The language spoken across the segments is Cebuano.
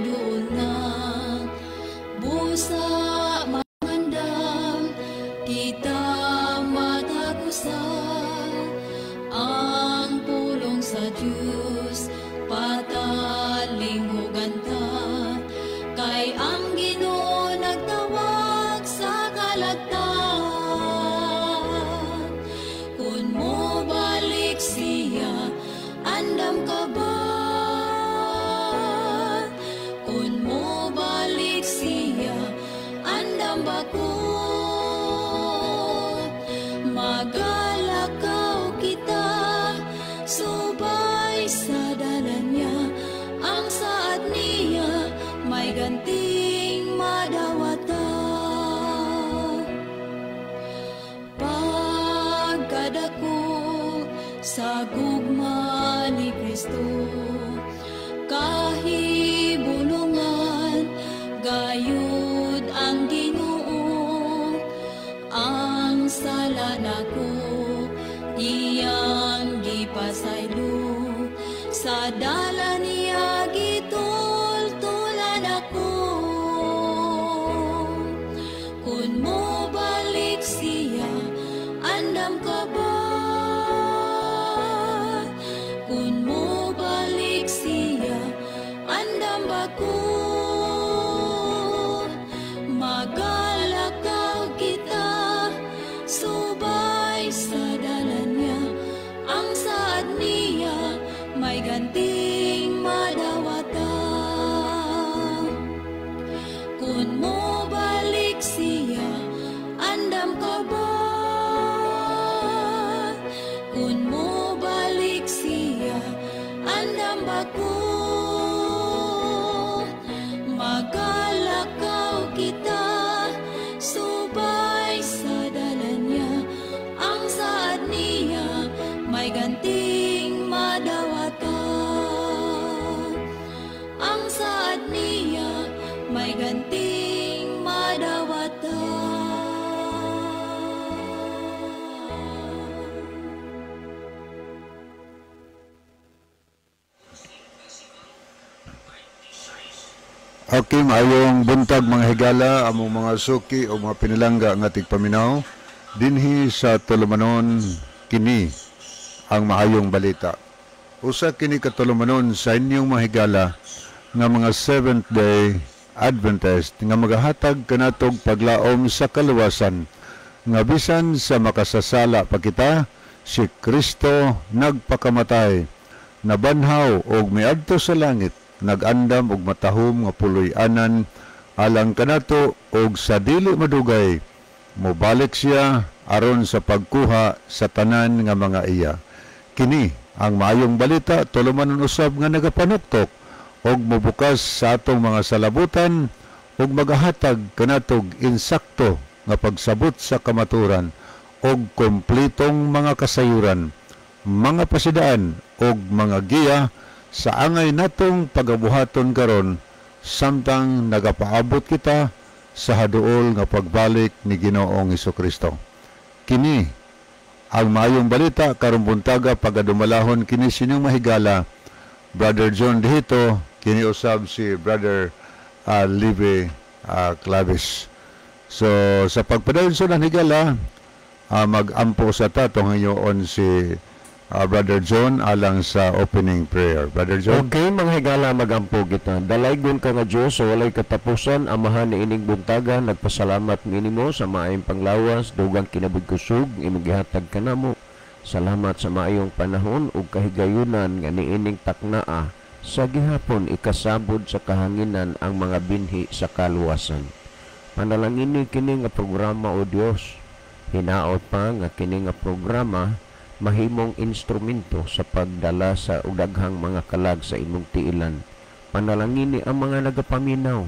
Duol nga busa mangandam kita matagusa ang pulong sa Dios patalinghugan ta kay ang Ginoo nagtawag sa kalagtan. Kun mo balik siya, andam ka ba? Kun mo balik siya, andam ba ko? Magalakaw kita subay sa dalan niya, ang saad niya may ganting madawata. Pagkadako sa gugma ni Kristo, kahibulungan gayud ang Ginoo, ang sala nako iyang gipasaylo, sa dala niya gitultulan ako. Kun mo balik siya, andam ka ba? Kun mo balik siya, andam ba ko? Magalakaw kita subay sa dalan niya, ang saad niya may ganting madawata. Kun mo balik siya, andam ka ba? Kun mo balik siya, andam ba ko? Magalakaw kita subay sa dalan niya, ang saad niya may ganting madawata. Ang saad niya may ganting madawata. Okay, maayong buntag mga higala, among mga suki o mga pinilangga nga tigpaminaw dinhi sa tulumanon, kini ang maayong balita. Usa kini ka tulumanon sa inyong mga higala nga mga Seventh Day Adventist nga magahatag kanatog paglaom sa kaluwasan nga bisan sa makasasala pa kita, si Kristo nagpakamatay, nabanhaw og miadto sa langit, nag-andam og matahom nga puloy-anan alang kanato, og sa dili madugay mobalik siya aron sa pagkuha sa tanan nga mga iya. Kini ang maayong balita, tulumanon usab nga nagapanuktok og mobukas sa atong mga salabutan og magahatag kanatog insakto nga pagsabot sa kamaturan og kompletong mga kasayuran, mga pasidaan og mga giya sa angay natong pagabuhaton karon samtang nagapaabot kita sa haduol nga pagbalik ni Ginoong Hesukristo. Kini ang maayong balita karong buntaga, pagadumalahon kini sinyong mahigala, Brother John Dihito, kini usab si Brother Live Claves. So sa pagpadayon sa higala, magampo sa tatong ngayon si Brother John alang sa opening prayer. Brother John? Okay, mga higala, magampo kita. Dalaygon ka nga Diyos sa walay katapusan, amahan ni ining buntaga, nagpasalamat minimo sa maayong panglawas, dugang kinabugkusog, imong gihatag kanamo. Salamat sa maayong panahon ug kahigayunan nga niining taknaa sa gihapon ikasabod sa kahanginan ang mga binhi sa kaluwasan. Panalangini kini nga programa, O Dios. Hinaot pa nga kini nga programa mahimong instrumento sa pagdala sa udaghang mga kalag sa imong tiilan. Panalangini ang mga nagapaminaw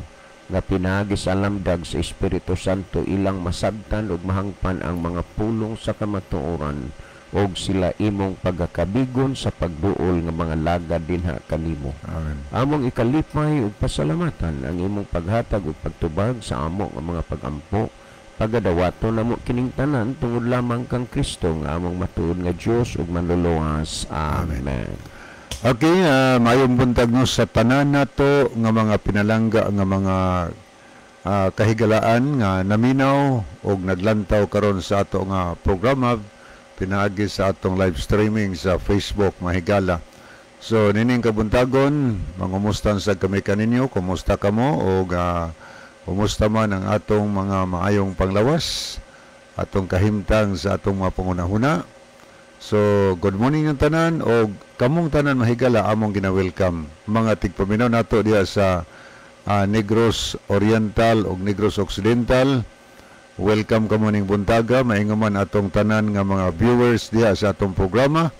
nga pinaagi sa lamdag sa Espiritu Santo ilang masabtan ug mahangpan ang mga pulong sa kamatuoran og sila imong pagakabigon sa pagduol nga mga lagad dinha kanimo. Amen. Among ikalipay ug pasalamatan ang imong paghatag ug pagtubag sa amo nga mga pagampo. Pagadawato namo kining tanan tungod lamang kang Kristo nga among matuod nga Dios ug manluluwas. Amen. Amen. Okay, maayong buntag no sa tanan nato nga mga pinalangga nga mga kahigalaan nga naminaw og naglantaw karon sa ato nga programa pinaagi sa atong live streaming sa Facebook, mahigala. So nining kabuntagon, mangumustan sa kami kaninyo, kumusta kamo og kumusta man ang atong mga maayong panglawas, atong kahimtang sa atong mga pangunahuna. So, good morning yung tanan o kamong tanan, mahigala, among gina-welcome. Mga tigpaminaw nato diha sa Negros Oriental o Negros Occidental. Welcome kamo ning buntaga, maingon man atong tanan nga mga viewers diha sa atong programa.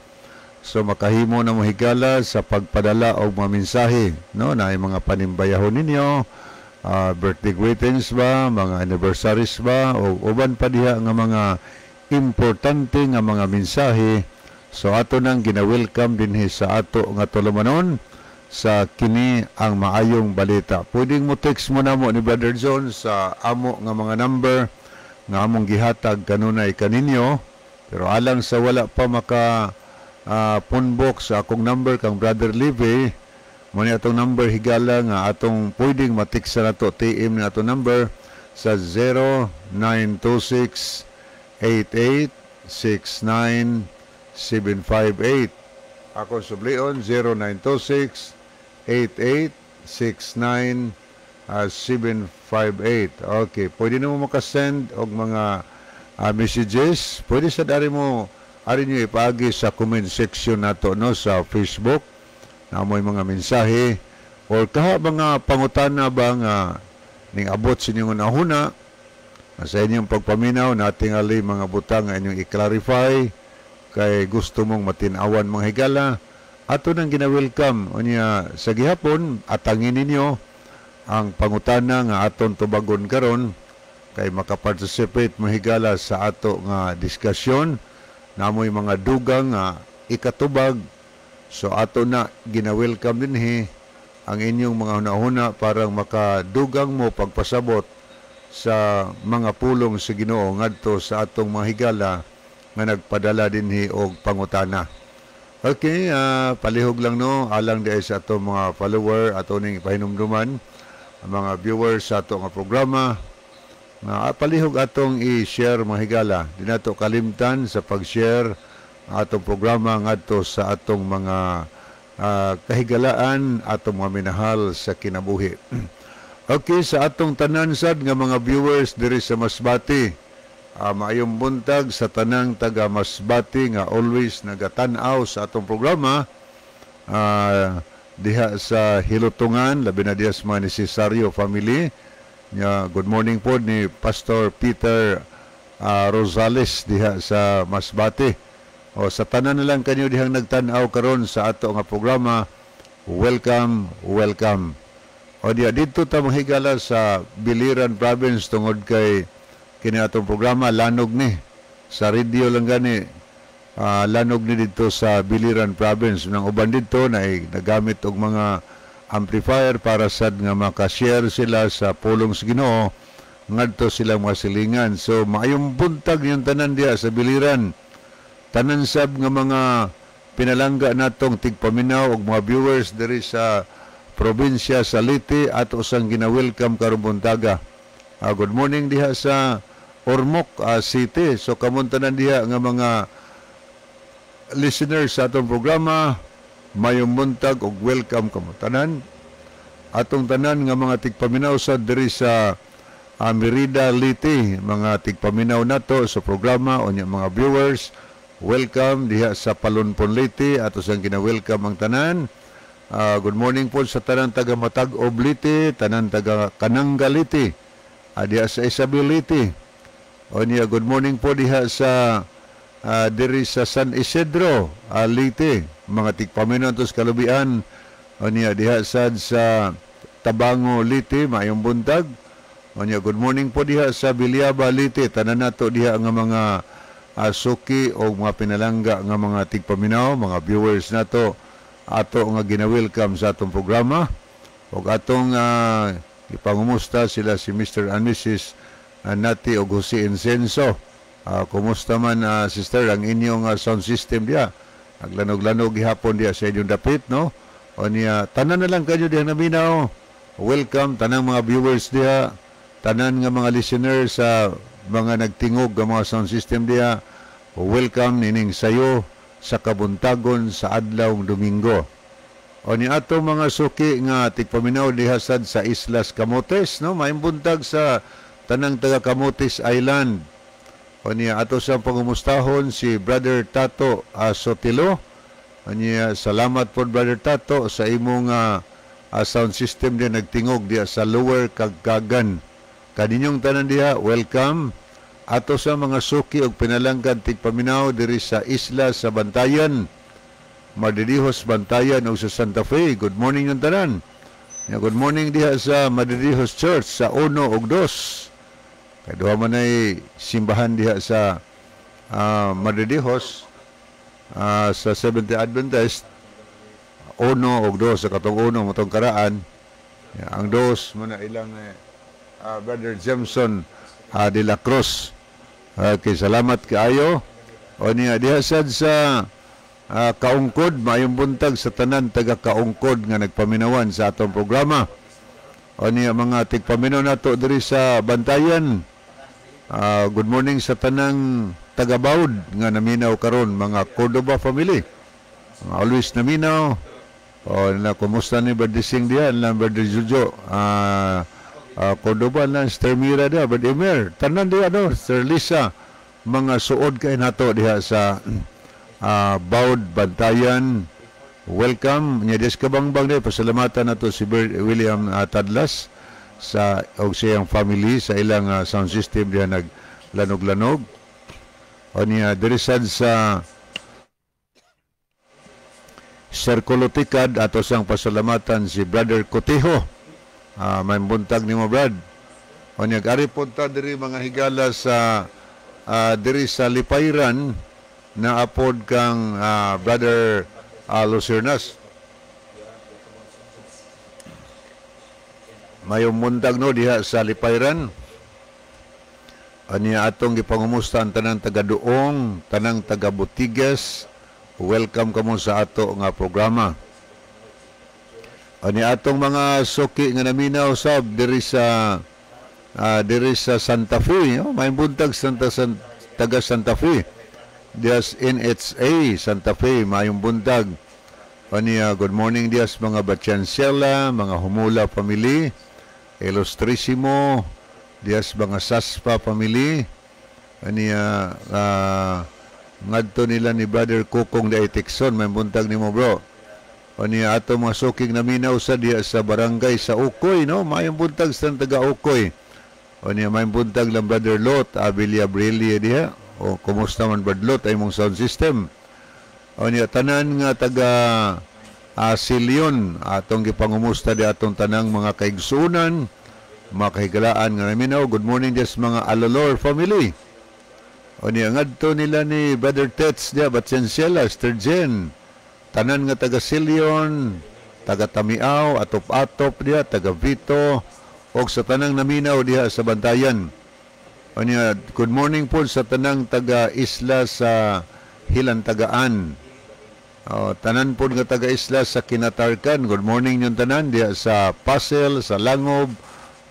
So makahimo na mo, higala, sa pagpadala og mga mensahe, no, na mga panimbayahon ninyo, birthday greetings ba, mga anniversaries ba o uban pa diha nga mga importante nga mga mensahe. So ato nang gina-welcome dinhi sa ato nga tulumanon sa Kini ang Maayong Balita. Pwedeng mo text mo namo ni Brother John sa amo nga mga number nga among gihatag kanunay kaninyo. Pero alang sa wala pa maka phone book sa akong number kang Brother Levy, mo ni atong number, higala, nga atong pwedeng ma-text sa nato, TM na atong number sa 0926 88 69 758. Ako sublion, 0926 88 69 758. Okay, pwede na mo makasend og mga messages. Pwede sa dari mo ari niyo ipaagi sa comment section nato, no, sa Facebook na mo'y mga mensahe or kaha mga pangutana ba nga ning abot sa inyong hunahuna sa inyong pagpaminaw, natingali mga butang nga inyong i-clarify kay gusto mong matinawan, mga higala, ato nang gina-welcome. Unya sa gihapon atangin ninyo ang pangutana nga aton tubagon karon kay makaparticipate, mahigala, sa ato nga diskusyon namoy mga dugang nga ikatubag. So ato na gina-welcome dinhi ang inyong mga hunahuna para makadugang mo pagpasabot sa mga pulong sa Ginoo ngadto sa atong mga higala nga nagpadala dinhi og pangutana. Okay, palihog lang no, alang di sa atong mga follower, ato ning ipahinumduman ang mga viewers sa ato nga programa nga palihog atong i-share, mga higala. Di nato kalimtan sa pag-share ang atong programa ngadto sa atong mga kahigalaan, atong mga minahal sa kinabuhi. Okay, sa atong tanan sad nga mga viewers diri sa Masbate. Maayong buntag sa tanang taga Masbate nga always nagatan-aw sa atong programa. Diha sa Hilutungan, labi na diha sa mga ni Cesario family. Nya, good morning po ni Pastor Peter Rosales diha sa Masbate. O sa tanan na lang kanyo dihang nagtan-aw karon sa ato nga programa, welcome, welcome. O diya dito ta, mga higala, sa Biliran Province tungod kay kini atong programa lanog ni sa radio lang gani, lanog ni dito sa Biliran Province. Nang uban dito na nagamit og mga amplifier para sad nga maka-share sila sa pulong sa Ginoo ngadto sila mga silingan. So maayong buntag yung tanan diha sa Biliran. Tanan sab nga mga pinalangga natong tigpaminaw og mga viewers diri sa probinsya sa Leyte, ato sang gina-welcome karong buntaga. Good morning diha sa Ormoc City. So kamong tanan diha nga mga listeners sa atong programa, mayong buntag ug welcome kamo tanan. Atong tanan nga mga tigpaminaw sa diri sa Merida, Leyte, mga tigpaminaw nato sa programa unya mga viewers, welcome diha sa Palonpon, Leyte, ato sang gina-welcome ang tanan. Good morning po sa tanan taga Matag-ob, Leyte, tanan taga Kananga, Leyte, diha sa Isabel, Leyte. O niya, good morning po diha sa diri sa San Isidro, Leyte, mga tigpaminaw sa Kalubian. O niya, diha sad sa Tabango, Leyte, maayong buntag. O niya, good morning po diha sa Villaba, Leyte, tanan nato diha nga mga suki o mga pinalangga nga mga tigpaminaw, mga viewers nato, ato nga gina-welcome sa atong programa ug atong ipangumusta sila si Mr. and Mrs. Nati og Jose Incenso. Kumusta man, sister, ang inyong sound system diya? Naglanog-lanog gihapon diha sa inyong dapit, no? O niya, tanan na lang kanyo diha naminaw. Welcome tanang mga viewers diha, tanan nga mga listeners sa mga nagtingog nga mga sound system diha. Welcome nining sayo sa kabuntagon sa adlaw Domingo. O ni ato mga suki nga tigpaminaw diha sad sa Islas Camotes, no? Maayong buntag sa tanang taga Camotes Island. O niya ato sa pangumustahon si Brother Tato Sotilo. O niya, salamat po Brother Tato sa imong sound system diha nagtingog diha sa Lower Kagkagan. Kaninyong tanan diha, welcome. Ato sa mga suki og pinalanggan tigpaminaw diri sa isla sa Bantayan, Madridijos Bantayan og sa Santa Fe. Good morning ng tanan. Ya, good morning diha sa Madridijos Church sa 1 ug 2. Kay duha man ay simbahan diha sa Madridijos sa Seventh-day Adventist, 1 ug 2 sa katong 1 motong karaan. Ya, ang 2 mo na ilang Brother Jameson de la Cruz. Okay, salamat kaayo. O niya diha sad sa Kaungkod, maayong buntag sa tanan taga Kaungkod nga nagpaminawan sa atong programa. O niya mga tigpaminaw nato diri sa Bantayan. Good morning sa tanang taga Baud nga naminaw karon, mga Cordoba family. Mga always naminaw. O na kumusta ni Brother Sing diha, na Brother Jojo. Cordoba na Sir Mira diha, Brother Emer. Tanan diha no, Sir Lisa, mga suod kay nato diha sa Baud Bantayan. Welcome nya des kabangbang diha, pasalamatan nato si William Tadlas sa og siyang family sa ilang sound system diha naglanog-lanog. O niya diri sad sa Circulo Tikad, ato sang pasalamatan si Brother Cotejo. May buntag nimo, Brad. O niya ari punta diri mga higala sa diri sa Lipayran na apod kang Brother Lucernas. Mayong buntag no diha sa Lipayran. Aniya atong gipangumusta ang tanang taga Duong, tanang taga Butiges. Welcome kamo sa ato nga programa. Ani atong mga suki nga naminaw sab diri sa Santa Fe, oh, may buntag taga Santa Fe. Dias NHA Santa Fe, mayong buntag. Aniya good morning dias mga Batiansela, mga Humula family, Ilustrisimo, dias mga Saspa family. Aniya ngadto nila ni Brother Kukong di Tikson, may buntag nimo bro. Aniya ato mga suking naminaw sa diha sa barangay sa Ukoy, no? Mayong buntag sa taga Ukoy. Aniya may buntag lang Brother Lot, Abilia Brilia diha. O kumusta man Brother Lot ay mong sound system. Aniya tanan nga taga Silion, atong gipangumusta di atong tanang mga kaigsunan, mga kahigalaan nga naminaw. Good morning dias mga Alolor family. Aniya ngadto nila ni Brother Tets diha Batsensiela, Sturgeon. Tanan nga taga Silion, taga Tamiaw, atop-atop diha, taga Vito, og sa tanang naminaw diha sa Bantayan. Aniya, good morning po sa tanang taga isla sa Hilantagaan. O, tanan po nga taga isla sa Kinatarkan. Good morning yung tanan diha sa Pasel, sa Langob,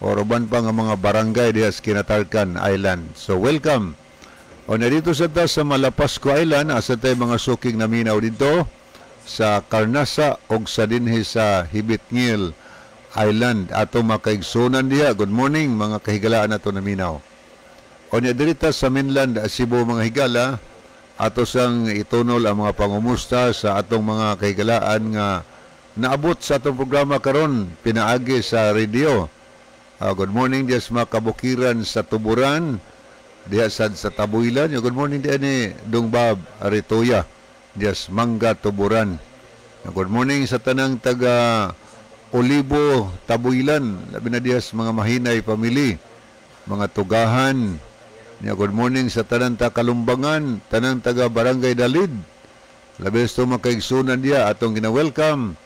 o uban pa nga mga barangay diha sa Kinatarkan Island. So welcome. O na dito sa ta sa Malapasco Island, asa tayo mga suking naminaw dito sa Carnasa og sa dinhi sa Hibitngil Island. Ato makaigsunan diha. Good morning mga kahigalaan nato naminaw. O niya dirita sa mainland Cebu mga higala, ato sang itunol ang mga pangumusta sa atong mga kahigalaan nga naabot sa atong programa karon pinaagi sa radio. Good morning diya sa mga kabukiran sa Tuburan, diya sad sa Tabuilan. Good morning diya ni Dung Bob Aritoya, diya sa Mangga Tuburan. Good morning sa tanang taga Olibo Tabuilan, labi na diya sa mga Mahinay family, mga Tugahan. Good morning sa tanang taga Kalumbangan, tanang taga Barangay Dalid. Labi sa mga kaigsunan diya atong gina-welcome.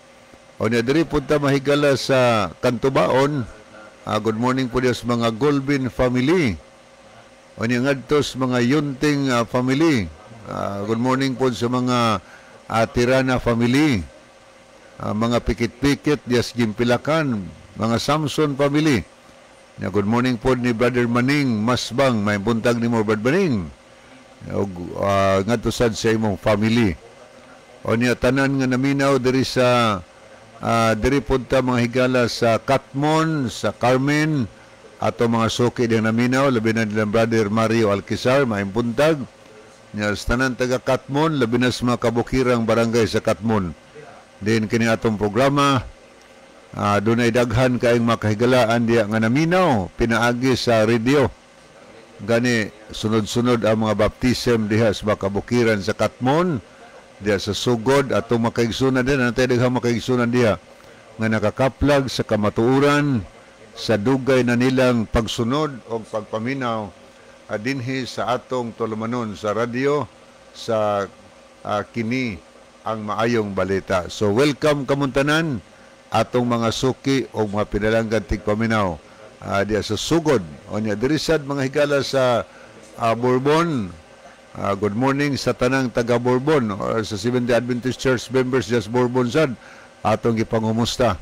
O niya diri punta mahigala sa Kantubaon. Good morning po diya sa mga Golbin family. O niya ngadto sa mga Yunting family. Good morning po sa mga Tirana family, mga Pikit-Pikit diya sa Gimpilakan, mga Samson family. Ya, good morning po ni Brother Maning Masbang, may buntag nimo, Brother Maning. Og ngadto sad sa imong family. O niya, tanan nga naminaw diri sa diri pud ta, mga higala, sa Katmon, sa Carmen, ato mga suki diyang naminaw, labi na nilang Brother Mario Alquizar, maayong buntag. Nya sa tanan taga Katmon, labi na sa mga kabukirang barangay sa Katmon. Din kini atong programa, dunay daghan kaayong mga kahigalaan diya nga naminaw pinaagi sa radio. Gani sunod-sunod ang mga baptism diha sa mga kabukiran sa Katmon, diha sa Sugod, atong makaigsunan din, natay daghang makaigsunan diha nga nakakaplag sa kamatuoran sa dugay na nilang pagsunod o pagpaminaw dinhi sa atong tulumanon sa radyo sa kini ang maayong balita. So welcome kamong tanan, atong mga suki o mga pinalanggan tigpaminaw diya sa Sugod. O niya, diri sad, mga higala, sa Bourbon. Good morning sa tanang taga Bourbon or sa Seventh Adventist Church members diya sa Bourbon sad atong gipangumusta.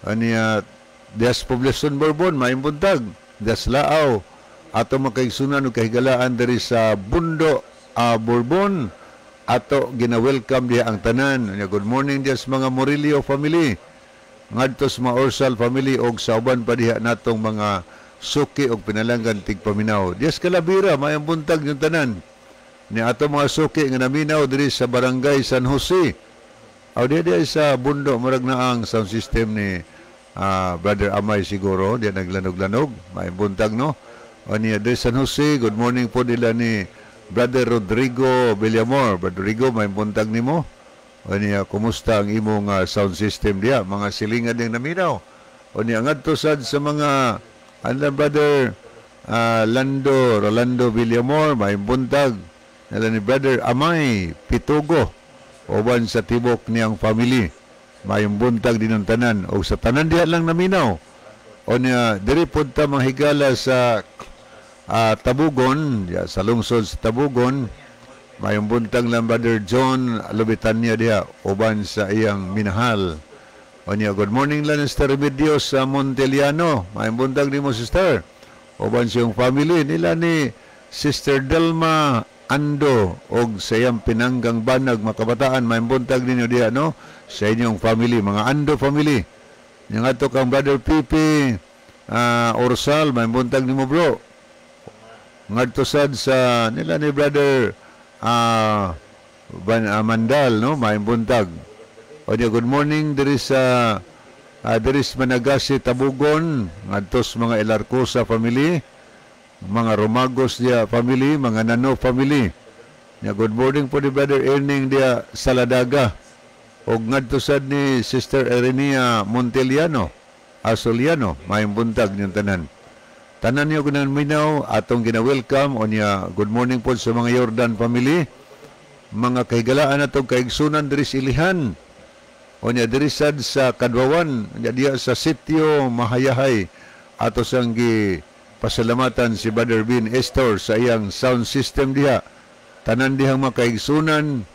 Aniya, diya sa Poblacion Bourbon, maayong buntag. Diya sa Laaw, ato makaigsunan og kahigalaan diri sa Bundo, Bourbon, ato gina-welcome diha ang tanan. Anya, good morning diya sa mga Murillo family, ngadto sa mga Orsal family og sa uban pa diha natong mga suki og pinalanggan tigpaminaw. Diya sa Kalabira, maayong buntag yung tanan. Ni ato mga suki nga naminaw diri sa Barangay San Jose. Aw, diya diya sa Bundo, murag na ang sound system ni Brother Amay siguro, diya naglanog-lanog, maayong buntag, no. O niya, diri San Jose, good morning po nila ni Brother Rodrigo Villamor. Brother Rodrigo, maayong buntag nimo. O niya, kumusta ang imong sound system diya? Mga silingan ding naminaw. O niya, ngadto sad sa mga anla Brother Lando, Rolando Villamor, maayong buntag. Nila ni Brother Amay Pitugo, uban sa tibok niyang family. Maayong buntag din ang tanan. O sa tanan diha lang naminaw. O niya, diri pod ta, mga higala, sa Tabugon, diya, sa lungsod sa Tabugon, maayong buntag lang Brother John Lubitanya diha, uban sa iyang minahal. O niya, good morning lang Sister Remedios sa Monteliano. Maayong buntag nimo, Sister. Uban sa iyong family nila ni Sister Delma Ando og sa iyang pinanggang banag makabataan, maayong buntag ninyo diha, no, sa inyong family, mga Ando family. Yung ato kang Brother Pipi Orsal, maayong buntag nimo, bro. Ngadto sad sa nila ni Brother Mandal, no, maayong buntag. O niya, good morning diri sa Managasi Tabugon, ngadto sa mga Elarcosa family, mga Romagos dia family, mga Nano family. Nya, good morning po ni Brother Erning dia Saladaga. Og ngadto sad ni Sister Erenia Monteliano, Asoliano, maayong buntag niyong tanan. Tanan niyo kunan minaw atong gina-welcome. O niya, good morning po sa mga Jordan family. Mga kahigalaan atong kaigsunan diri sa Ilihan. O niya, diri sad sa Kadwawan, niya diya sa Sitio Mahayahay, ato sang gi pasalamatan si Brother Bin Estor sa iyang sound system diha. Tanan dihang mga kaigsunan,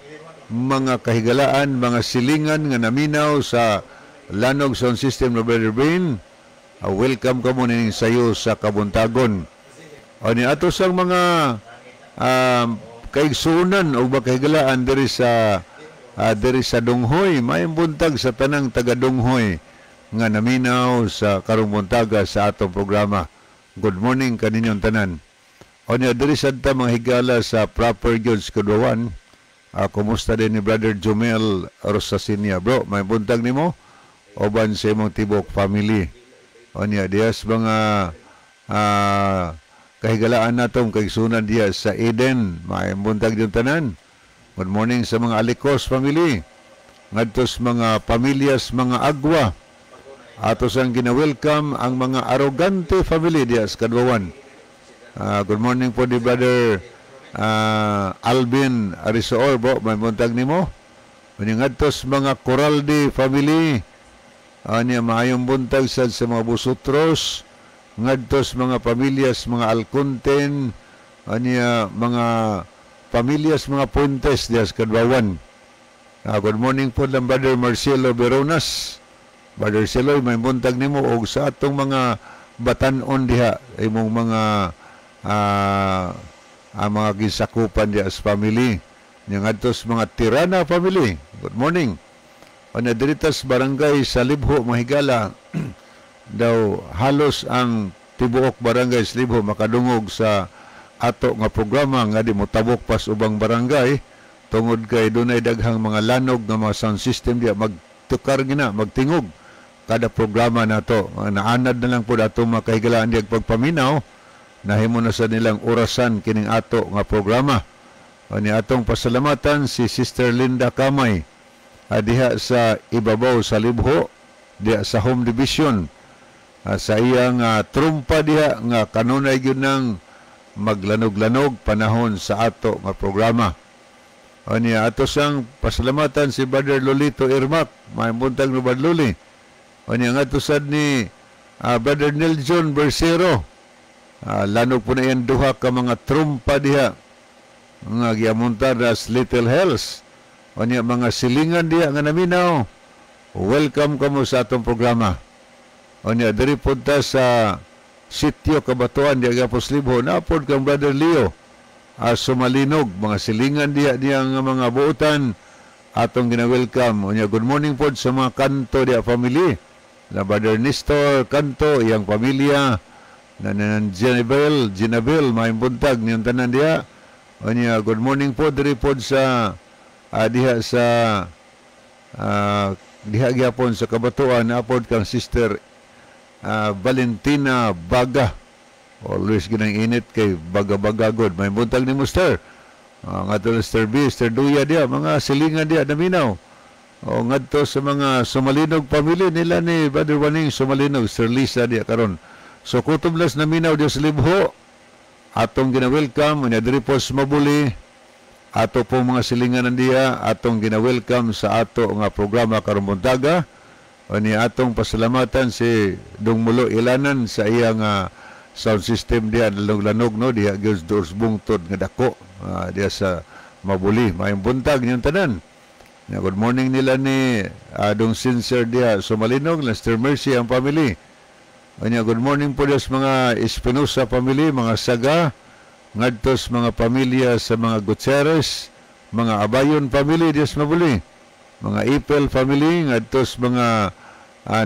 mga kahigalaan, mga silingan nga naminaw sa Lanog Sound System ng Brother Bin, welcome kamo nining sayo sa kabuntagon. O ni ato sang mga kaigsunan o mga kahigalaan diri sa Donghoy, maayong buntag sa tanang taga Donghoy nga naminaw sa karong buntaga sa atong programa. Good morning kaninyong tanan. O niya, diri sad ta, mga higala, sa proper gyud sa Kadwawan. Kumusta din ni Brother Jumel Rosasinia? Bro, maayong buntag nimo uban sa imong tibok family. O niya, diya sa mga kahigalaan natong kaigsunan diya sa Eden. Maayong buntag yung tanan. Good morning sa mga Alicos family. Ngadto sa mga pamilyas mga Agwa. Ato sang gina-welcome ang mga Arrogante family diya sa Kadwawan. Good morning po di Brother Alvin Arisoor, bro. Maayong buntag nimo. Unya ngadto sa mga Coraldi family. Anya, maayong buntag sad sa mga Busutros, ngadto sa mga pamilyas mga Alconten, anya, mga pamilyas mga Puentes diya sa Kadwawan. Good morning po lang, Brother Marcelo Veronas. Brother Celoy, may buntag nimo og sa atong mga batan-on diha, imong mga ang mga gisakupan diha as family. Nya ngadto sa mga Tirana family. Good morning. Ana diritas barangay sa Libho, mahigala, daw halos ang tibuok barangay sa Libho makadungog sa ato nga programa nga di motabok pas ubang barangay tungod kay dunay daghang mga lanog nga mga sound system diya, magtukar gina, magtingog kada programa nato. Naanad na lang po ato mga kahigalaan diya pagpaminaw, nahimo na sa nilang orasan kining ato nga programa. Ani atong pasalamatan si Sister Linda Kamay, diha sa ibabaw sa Libho, diha sa Home Division, sa iyang trumpa diha nga kanunay gyud nang maglanog-lanog panahon sa ato nga programa. Ani ato sang pasalamatan si Brother Lolito Irmak, may buntag no, Brother Loli. Ani ang ato sad ni Brother Nelson Bersero. Lanog po na yan duha ka mga trumpa diha nga giamuntar as Little Hells. Unya mga silingan diha nga naminaw, welcome kamo sa atong programa. Unya diri pud ta sa Sitio Kabatuan diha gapos Libho, napod kang Brother Leo Sumalinog, mga silingan diha diha nga mga buotan, atong gina-welcome. Unya good morning pod sa mga Kanto diha family. Na Brother Nestor Kanto, iyang pamilya, na Genabel, Genabel, maayong buntag niyang tanan diha. Unya good morning po diri pod sa diha sa diha gyapon sa Kabatuan, napod kang Sister Valentina Baga. Always ginang init kay baga-baga god. May buntag ni Mister. Ngadto na Sister B, Sister Duya diha, mga silingan diha naminaw. O ngadto sa mga Sumalinog family nila ni Brother Waning Sumalinog, Sister Lisa diha karon. So kutob las naminaw diha sa Libho, atong gina-welcome. Unya diri po sa Mabuli, ato pong mga silingan diha, atong gina-welcome sa ato nga programa karong buntaga. Unya atong pasalamatan si Dong Mulo Ilanan sa iyang sound system diha lanog-lanog no diha gyud doors bungtod nga dako diha sa Mabuli. Maayong buntag niyang tanan. Ya, good morning nila ni Dong Sincere diha Sumalinog, Lester Mercy ang family. Unya good morning po sa mga Espinosa family, mga Saga, ngadto sa mga pamilya sa mga Gutierrez, mga Abayon family diha sa Mabuli, mga Ipel family, ngadto sa mga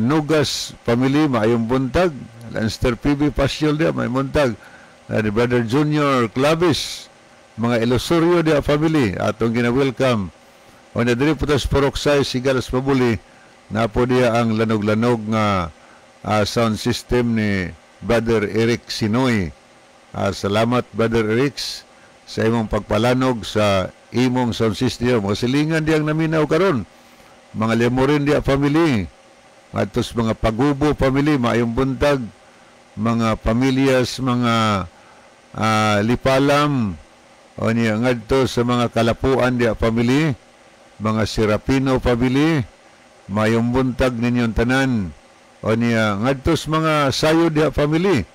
Nugas family, maayong buntag. Lanster PB Pasyol diha, maayong buntag. Ni Brother Junior Clavis, mga Ilosorio diha family, atong gina-welcome. O na diri po tas Poroksay, Sigalas Mabuli, napo diha ang lanog-lanog nga sound system ni Brother Eric Sinoy. Salamat, Brother Eric, sa imong pagpalanog sa imong sound system. Mga silingan diyang naminaw karon. Mga Lemorin diha family, ngadto mga Pagubo family, maayong buntag. Mga pamilyas, mga Lipalam, o niya ngadto sa mga Kalapuan diha family, mga Serapino family, maayong buntag ninyong tanan. O niya ngadto sa mga Sayod diha family.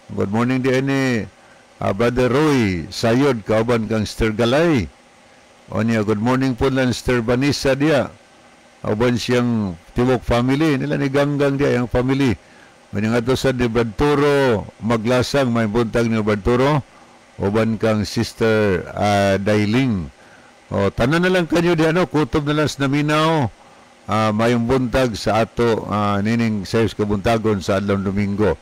Good morning diha ni Brother Roy Sayod kauban kang Sister Galay. O niya good morning po lang Sister Vanessa diha. Uban siyang tibuok family nila ni Ganggang diha yang family. Unya ngadto sa ni Brad Turo Maglasang, may buntag ni Brad Turo uban kang Sister Dailing. O tanan na lang kanyo diha no, kutob na lang sa naminaw. Mayong buntag sa ato nining sayos kabuntagon sa adlaw Domingo.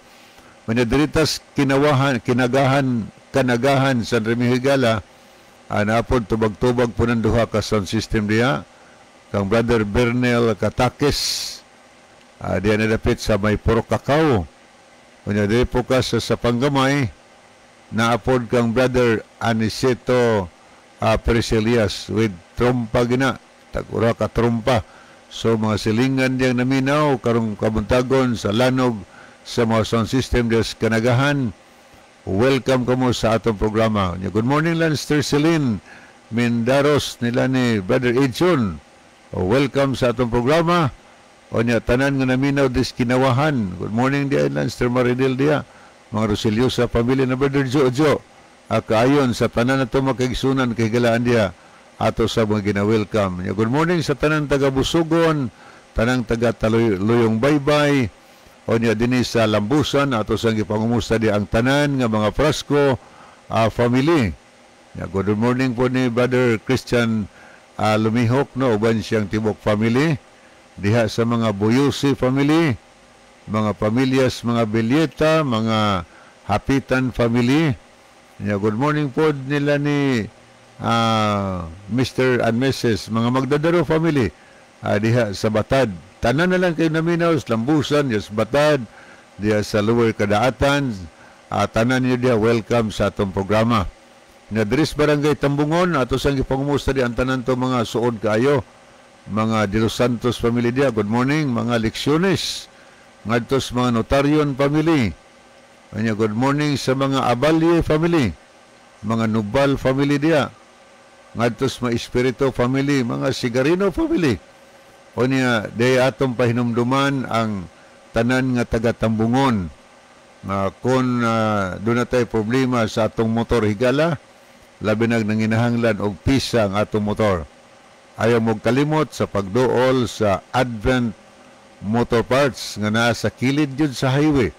Unya diritas kinawahan, kinagahan, kanagahan sa Remigio Higala, napod tubag-tubag po ng duha ka sound system diha kang Brother Bernel Katakis, diha nadapit sa may Puro Kakao. Unya diri po ka sa Panggamay, naapod kang Brother Aniceto Preselias with trompa gina, tagura ka trompa. So mga silingan diyang naminaw karong kabuntagon sa lanog sa mga sound system diya sa Kanagahan, welcome kamo sa atong programa. Good morning lang Sister Celine Mendaros nila ni Brother Edson. Welcome sa atong programa. O niya tanan nga naminaw dis Kinawahan. Good morning diya lang Sister Maridel diya, mga Rosiliosa pamilya na Brother Jojo. Kaayon sa tanan nato makigsunan kay galaan diya. Ato sa mga gina-welcome. Good morning sa tanang taga Busugon, tanang taga Luyong Baybay, o niya dinhi sa Lambusan, ato sa gipangumusta di ang tanan nga mga Frasco family. Ya, good morning po ni Brother Christian Lumihok, no, uban siyang tibok family, diha sa mga Buyusi family, mga pamilyas, mga Bilyeta, mga Hapitan family. Ya, good morning po nila ni Mr. and Mrs. mga Magdadaro family diha sa Batad. Tanan na lang kayo naminaw sa Lambusan, diha sa Batad, diha sa Lower Kadaatan. Tanan niyo diha, welcome sa atong programa. Na diri sa Barangay Tambungon, ato sang gipangumusta di ang tanan to mga suod kaayo. Mga De Los Santos family diha, good morning, mga Leksyones, ngadto sa mga Notarion family. Anya, good morning sa mga Abalye family, mga Nubal family diha, ngadto sa mga Espiritu family, mga Sigarino family. O niya, day atong pahinumduman ang tanan nga taga Tambungon nga kung doon na tayo problema sa atong motor, higala, labi nag nanginahanglan og pisa ang atong motor. Ayaw mo kalimot sa pagduol sa Advent Motor Parts nga naa sa kilid yun sa highway,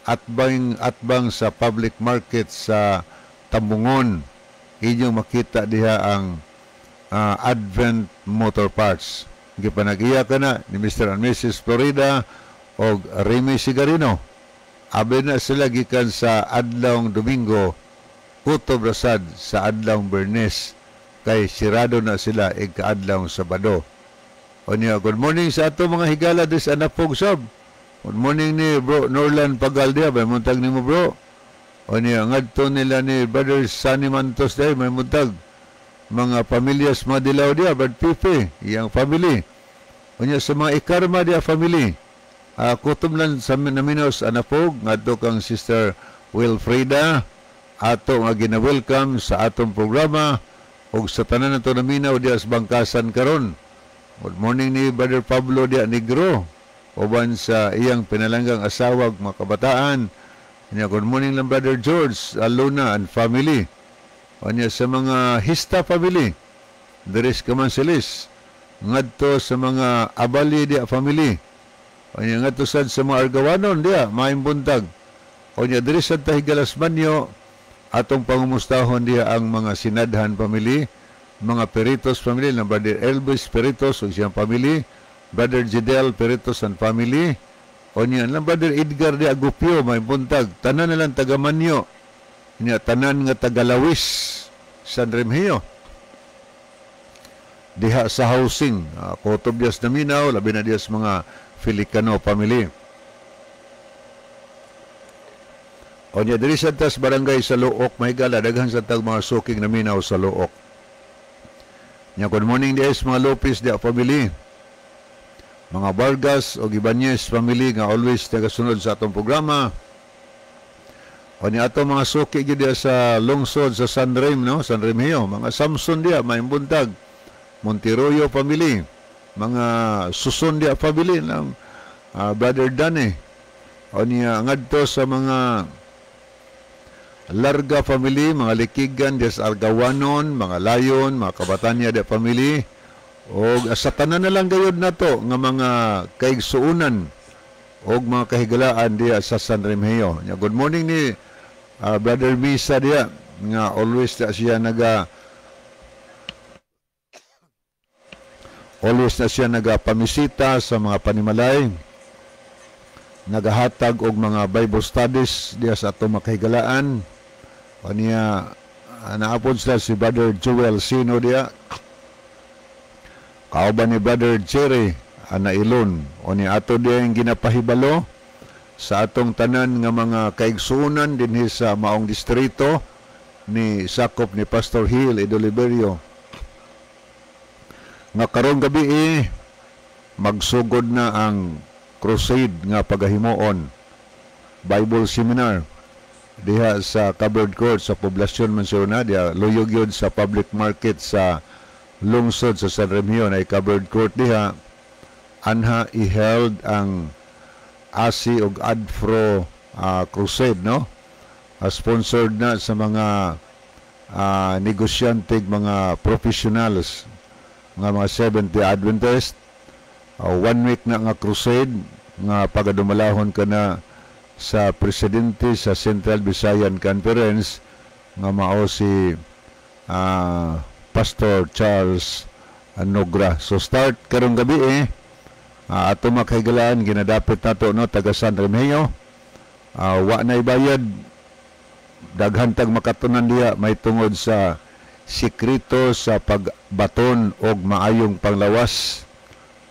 atbang sa public market sa Tambungon. Inyong makita diha ang Advent Motor Parts. Gipanag-iya ka na ni Mr. and Mrs. Florida og Remy Sigarino. Abi na sila gikan sa adlawng Domingo, kutob rasad sa adlawng Bernes, kay sirado na sila igkaadlawng Sabado. Onya, good morning sa ato mga higala des Anapog sab. Good morning ni Bro Norlan Pagaldia, may muntag nimo, bro. Onya, ngadto nila ni Brother Sunny Mantos day, may muntag. Mga pamilyas Madilaw dia, Brad Pipe, iyang family. Onya, sa mga Ikarma dia family. Kutob lang sa Naminos Anapog, ngadto kang Sister Wilfrida, ato nga gina-welcome sa atong programa ug sa tanan nato naminaw diha sa bangkasan karon. Good morning ni Brother Pablo dia Negro, uban sa iyang pinalanggang asawa ug mga kabataan. Nya, good morning lang Brother George Aluna and family. Nya, sa mga Hista family, diri sa Kamansilis, ngadto sa mga Abali dia family. Nya, ngadto sad sa mga Argawanon dia, maayong buntag. Nya, diri sa Tahigalas Manyo, atong pangumustahon diha ang mga Sinadhan family, mga Peritos family, na Brother Elvis Peritos ug siyang family, Brother Jidel Peritos and family. Onya, lang Brother Edgar de Agupio, may buntag. Tanan na lang taga Manyo. Nya, tanan nga taga Lawis, San Remigio. Diha sa housing, kutob dias naminaw, labi na dias mga Filicano family. Onya, diri sa tas barangay sa Luok, mahigala, daghan sa tag mga suking naminaw sa Luok. Nya, good morning dias mga Lopez dia family. Mga Vargas o Ibanez family nga always nagasunod sa atong programa. O ni ato mga suki gyud diha sa lungsod sa San Rem, no? San Remigio, mga Samson diha, may buntag. Monteroyo family, mga Suson diha family ng Brother Danny. O niya ngadto sa mga Larga family, mga Likigan diha sa Argawanon, mga Layon, mga Kabatanya diha family. Og sa tanan na lang gayud nato nga mga kaigsuonan og mga kahigalaan diha sa San Remigio. Nya, good morning ni Brother Misa diha nga always na siya nagapamisita sa mga panimalay, nagahatag og mga Bible studies diha sa atong mga kahigalaan. O niya, naapod sila si Brother Joel Sino diha, kauban ni Brother Jerry Anailon. O ni ato diha ginapahibalo sa atong tanan nga mga kaigsuonan dinhi sa maong distrito ni sakop ni Pastor Hill Edoliberio nga karong gabi magsugod na ang crusade nga pagahimuon, Bible Seminar diha sa covered court sa poblasyon man siya diha, luyog yun sa public market sa lungsod sa San Remigio na covered court diha. Anha i-held ang ASI og ADFRO crusade, no? Sponsored na sa mga Negosyante, mga professionals nga mga Seventh-day Adventist. One week na nga crusade nga pagadumalahon ka na sa presidente sa Central Visayan Conference nga mao si Pastor Charles Nogra. So start karong gabi eh. Ato makahigalaan, ginadapit nato, no, taga San Remigio. Wa na ibayad, daghan tag makatunan diha may tungod sa sikreto sa pagbaton og maayong panglawas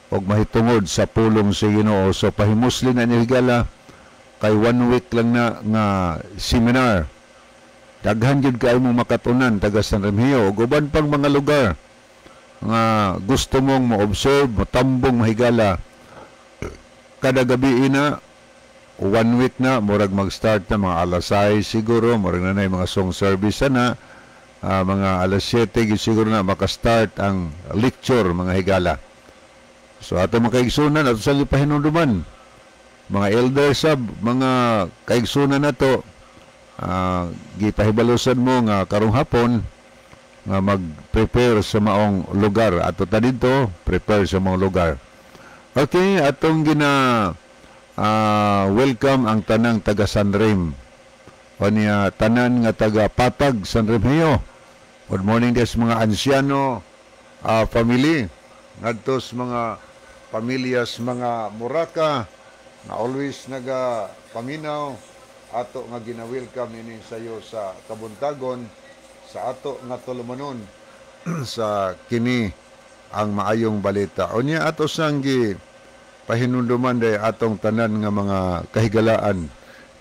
og mahitungod sa pulong sa Ginoo. So pahimusli na niyo, higala, kay one week lang na nga seminar. Daghan jud kaayo mong makatunan, taga San Remigio ug uban pang mga lugar nga gusto mong mo-observe, motambong, mahigala. Kada gabi ina, one week na, murag mag-start na mga alas 6 siguro, murag na na mga song service na, mga alas 7 gid siguro na maka-start ang lecture, mga higala. So ato mga kaigsunan, ato sa pahinumduman, mga elders sab, mga kaigsunan nato, gipahibalusan mo nga karong hapon nga mag-prepare sa maong lugar. Ato ta dito, prepare sa maong lugar. Okay, atong gina welcome ang tanang taga San Rem. O niya, tanan nga taga Patag, San Remigio. Good morning des mga ansyano family. Ngadto sa mga pamilyas, mga Muraka na always naga paminaw, ato nga gina-welcome ini sayo sa kabuntagon sa ato nga tulumanon sa kini ang maayong balita. Unya ato sang gi pahinumduman day atong tanan nga mga kahigalaan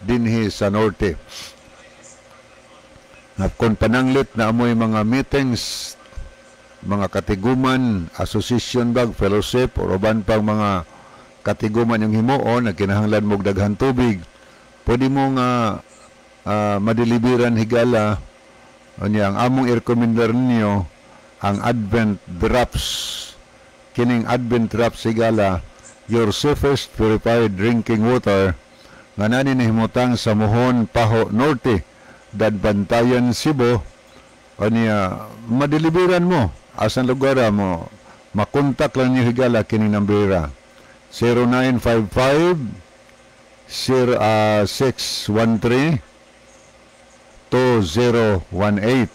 dinhi sa norte. Nga kung pananglit na amoy mga meetings, mga katiguman, association bag, fellowship, or uban pang mga katiguman yung himuon na kinahanglan mo daghan tubig, pwede mo nga madeliveran, higala. Unya ang among i-recommender ninyo ang Advent Drops. Kining Advent Drops, higala, your safest purified drinking water nga nani nahimutang sa Mohon, Paho Norte, Daanbantayan, Cebu. Unya madeliveran mo asan lugar mo, makontak lang niyo, higala, kini nambera 0955 0 613 2018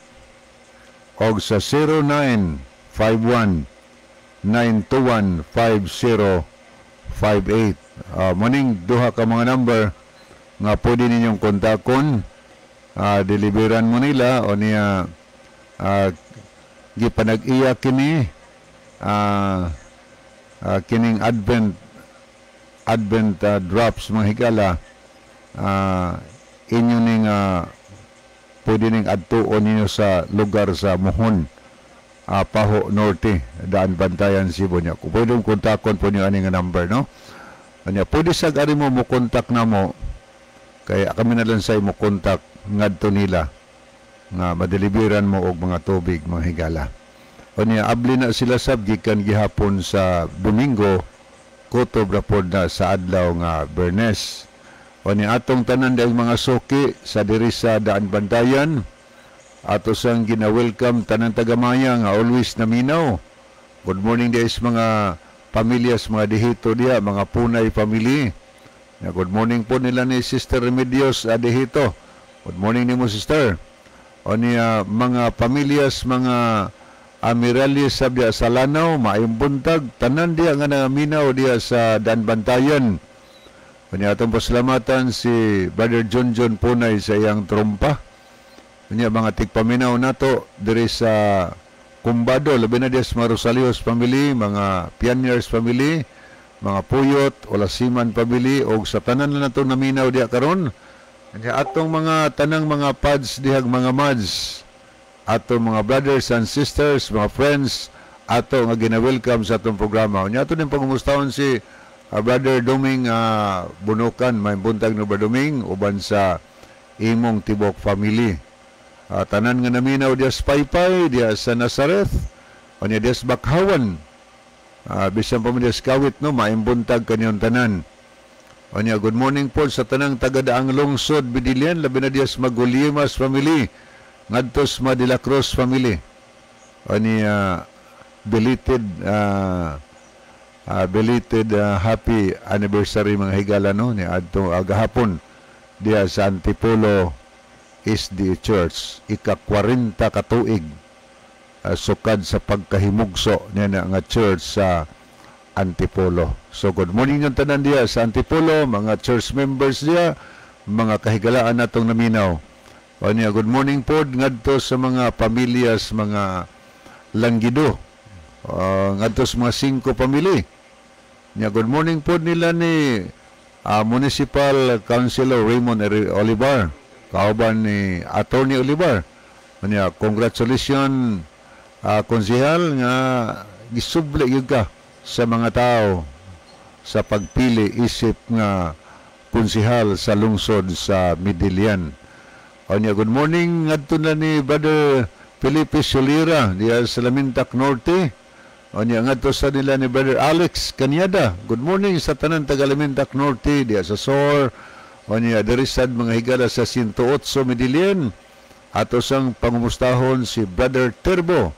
og sa 0951 921 5058. Maning duha ka mga number nga pwede ninyong kontakon, deliveran mo nila. O niya gipanag-iya kini kining Advent Drops, mga higala, inyo ning pwede ning adtuon ninyo sa lugar sa Mohon, Paho Norte, Daanbantayan, Cebu niya. Kung pwede mong kontakon po niyo ani nga number, no? Anya, pwede sa gari mo mo kontak na mo, kaya kami na lang sa mo kontak ngadto nila nga madeliveran mo og mga tubig, mga higala. Unya abli na sila sab gikan gihapon sa Domingo, kutob ra pod na sa adlaw nga Bernes. Unya atong tanan dahil mga suki sa diri sa Daanbantayan, ato sang gina-welcome tanan tagamaya nga always naminaw. Good morning guys, mga pamilyas, mga dihito diya, mga Punay family. Ya, good morning po nila ni Sister Remedios Adihito. Good morning nimo, sister. O niya mga pamilyas, mga Amirales sabya sa Lanao, maayong buntag, tanan diya nga naminaw diya sa Daanbantayan. Unya atong pasalamatan si Brother John John Punay sa iyang trompa. Unya mga tigpaminaw nato diri sa Kumbado, labi na diya sa mga Rosalios family, mga Pioneers family, mga Puyot, Olasiman family, og sa tanan na nato naminaw diya karon. Unya atong mga tanang mga pads dihag mga mads, atong mga brothers and sisters, mga friends, ato nga gina-welcome sa atong programa. Unya ato din pangumustahon si Brother Doming Bunukan, may buntag no, Brother Doming, uban sa imong tibok family. Tanan nga naminaw diya sa Paypay, diya sa Nazareth, unya diya sa Bakhawan, bisan pa man diya sa Kawit, no, maayong buntag kanyong tanan. Unya, good morning po sa tanang taga-daang lungsod, Bidilian, labi na diya sa Magulimas family. Ngadto sa mga De La Cruz family. Ani belated belated happy anniversary, mga higala, no, ni adto agahapon diya sa Antipolo SDA Church, ika 40 ka tuig sukad sa pagkahimugso niya na nga church sa Antipolo. So good morning yung tanan diya sa Antipolo, mga church members diya, mga kahigalaan natong naminaw. O niya, good morning pod ngadto sa mga pamilya sa mga Langgido. Ngadto sa mga singko family. Nya, good morning pod nila ni Municipal Councilor Raymond Olivar, kauban ni Attorney Olivar. Nya, congratulations, konsehal, nga gisubli gyud ka sa mga tao sa pagpili isip nga konsehal sa lungsod sa Medellin. O niya, good morning ngadto na ni Brother Felipe Solira diya sa Lamintak Norte. O niya, ngadto sa nila ni Brother Alex Canyada. Good morning sa tanan taga Lamintak Norte diya sa SOR. O niya, diri sad, mga higala, sa 108 Medellin. Ato sang pangumustahon si Brother Turbo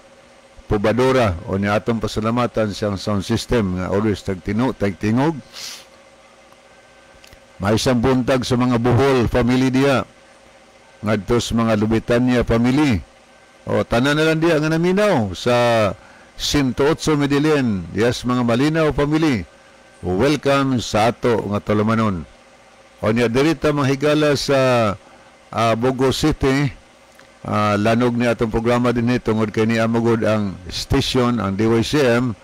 Pubadora. O niya, atong pasalamatan siyang sound system nga always tagtino, tagtingog. May isang buntag sa mga Buhol family diya. Ngadto sa mga Lubitanya family. O tanan na lang diya nga naminaw sa 108 Medellin. Yes, mga Malinaw family. Welcome sa ato nga tulumanon. O niya, dirita, mga higala, sa Bogo City, lanog ni atong programa din tungod kay ni amagod ang station, ang DYCM.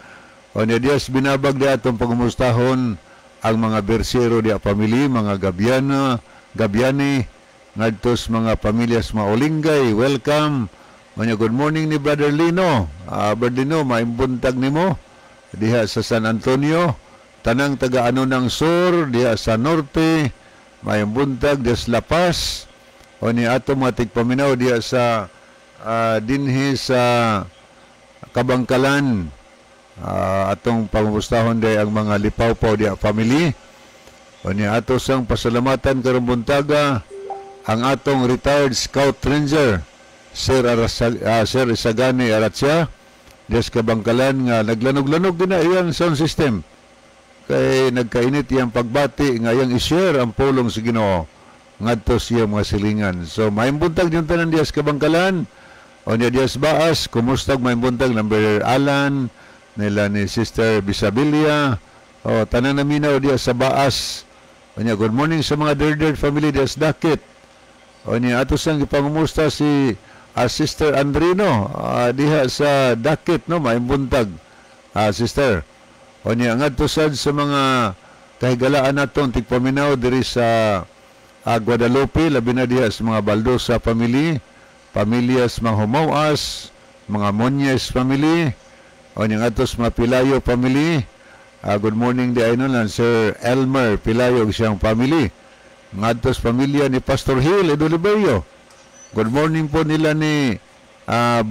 O niya, diya sa Binabag di atong pangumustahon ang mga Bersero di family, mga Gabiana, Gabiani, ngadto sa mga pamilya sa mga Olingay, welcome. Manya, good morning ni Brother Lino. Brother Lino, maayong buntag nimo diha sa San Antonio. Tanang taga ano ng Sur, diha sa Norte, maayong buntag diha sa La Paz. O ni ato mga tigpaminaw diha sa dinhi sa Kabangkalan. Atong pangumustahon day ang mga Lipawpaw diha family. O ni ato sang pasalamatan karong buntaga ang atong retired Scout Ranger Sir Sir Isagani Aratsya diha sa Kabangkalan nga naglanog-lanog din na iyang sound system kay nagkainit iyang pagbati nga iyang i-share ang pulong sa Ginoo ngadto sa iyang mga silingan. So maayong buntag yung tanan diha sa Kabangkalan. O niya, diha sa Baas, kumustag, maayong buntag number Alan nila ni Sister Bisabilia. O tanan naminaw diha sa Baas. O niya, good morning sa mga Derderd family diha sa Dakit. O niya, ato sang gipangumusta si Sister Andrino diha sa Dakit, no, maayong buntag, sister. O niya, ngadto sad sa mga kahigalaan naton tigpaminaw diri sa Guadalupe, labi na diha sa mga Baldosa family, pamilya sa mga Humawas, mga Monyes family, o niya, ngadto sa mga Pilayo family. Good morning di ay lang Sir Elmer Pilayo ug siyang family. Ngadto sa pamilya ni Pastor Hill Edo Liberio. Good morning po nila ni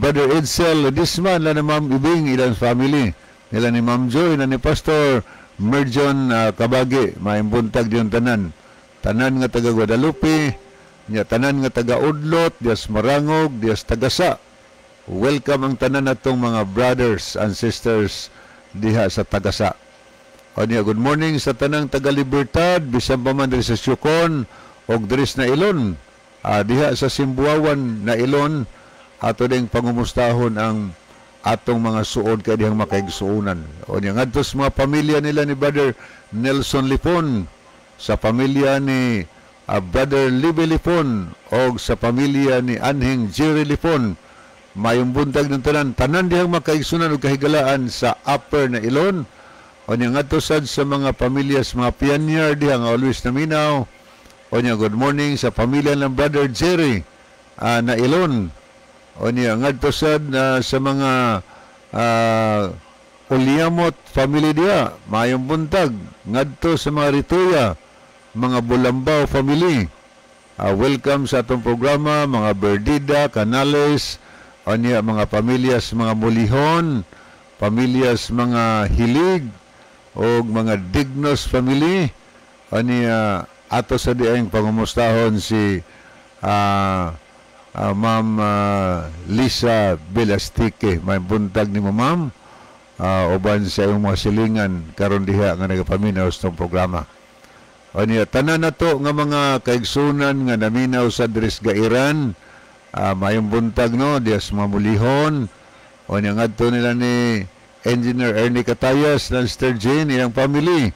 Brother Edsel Disman, nila ni Ma'am Ibing, ilang family. Nila ni Ma'am Joy, na ni Pastor Merjon Kabagi, maayong buntag diyon tanan. Tanan nga taga Guadalupe, nya tanan nga taga Udlot, dias Marangog, dias Tagasa. Welcome ang tanan natong mga brothers and sisters diha sa Tagasa. O niya, good morning sa tanang taga Libertad, bisan pa man diri sa Siocon og diri sa Nailon. Diha sa Simbuawan na Ilon, ato ding pangumustahon ang atong mga suod kay dihang makaigsuonan. O niya, ngadto sa mga pamilya nila ni Brother Nelson Lipon, sa pamilya ni Brother Libby Lipon og sa pamilya ni Anhing Jerry Lipon. Mayong buntag ng tanan, tanan dihang makaigsunan og kahigalaan sa Upper na Ilon. O niya, ngadto sad sa mga pamilya sa mga pioneer diha nga always naminaw. O niya, good morning sa pamilya ng Brother Jerry na Ilon. O niya, ngadto sad sa mga Uliamot family diha, mayong buntag. Ngadto sa mga Rituya, mga Bulambaw family. Welcome sa atong programa, mga Berdida, Canales, o niya, mga pamilya sa mga Mulihon, pamilya sa mga Hilig, o mga Dignos family. O niya, ato sa dieng pangumustahon si Ma'am Lisa Velastique. May buntag nimo, ma'am, uban sa imong mga silingan karon diha nga nagapaminaw sa itong programa. O niya, tanan na to nga mga kaigsunan nga naminaw sa diri sa Gairan, mayong buntag, no, diya sa Mamulihon. O niya, ngadto nila ni Engineer Ernie Catayas, ng Sister Jane, ilang family.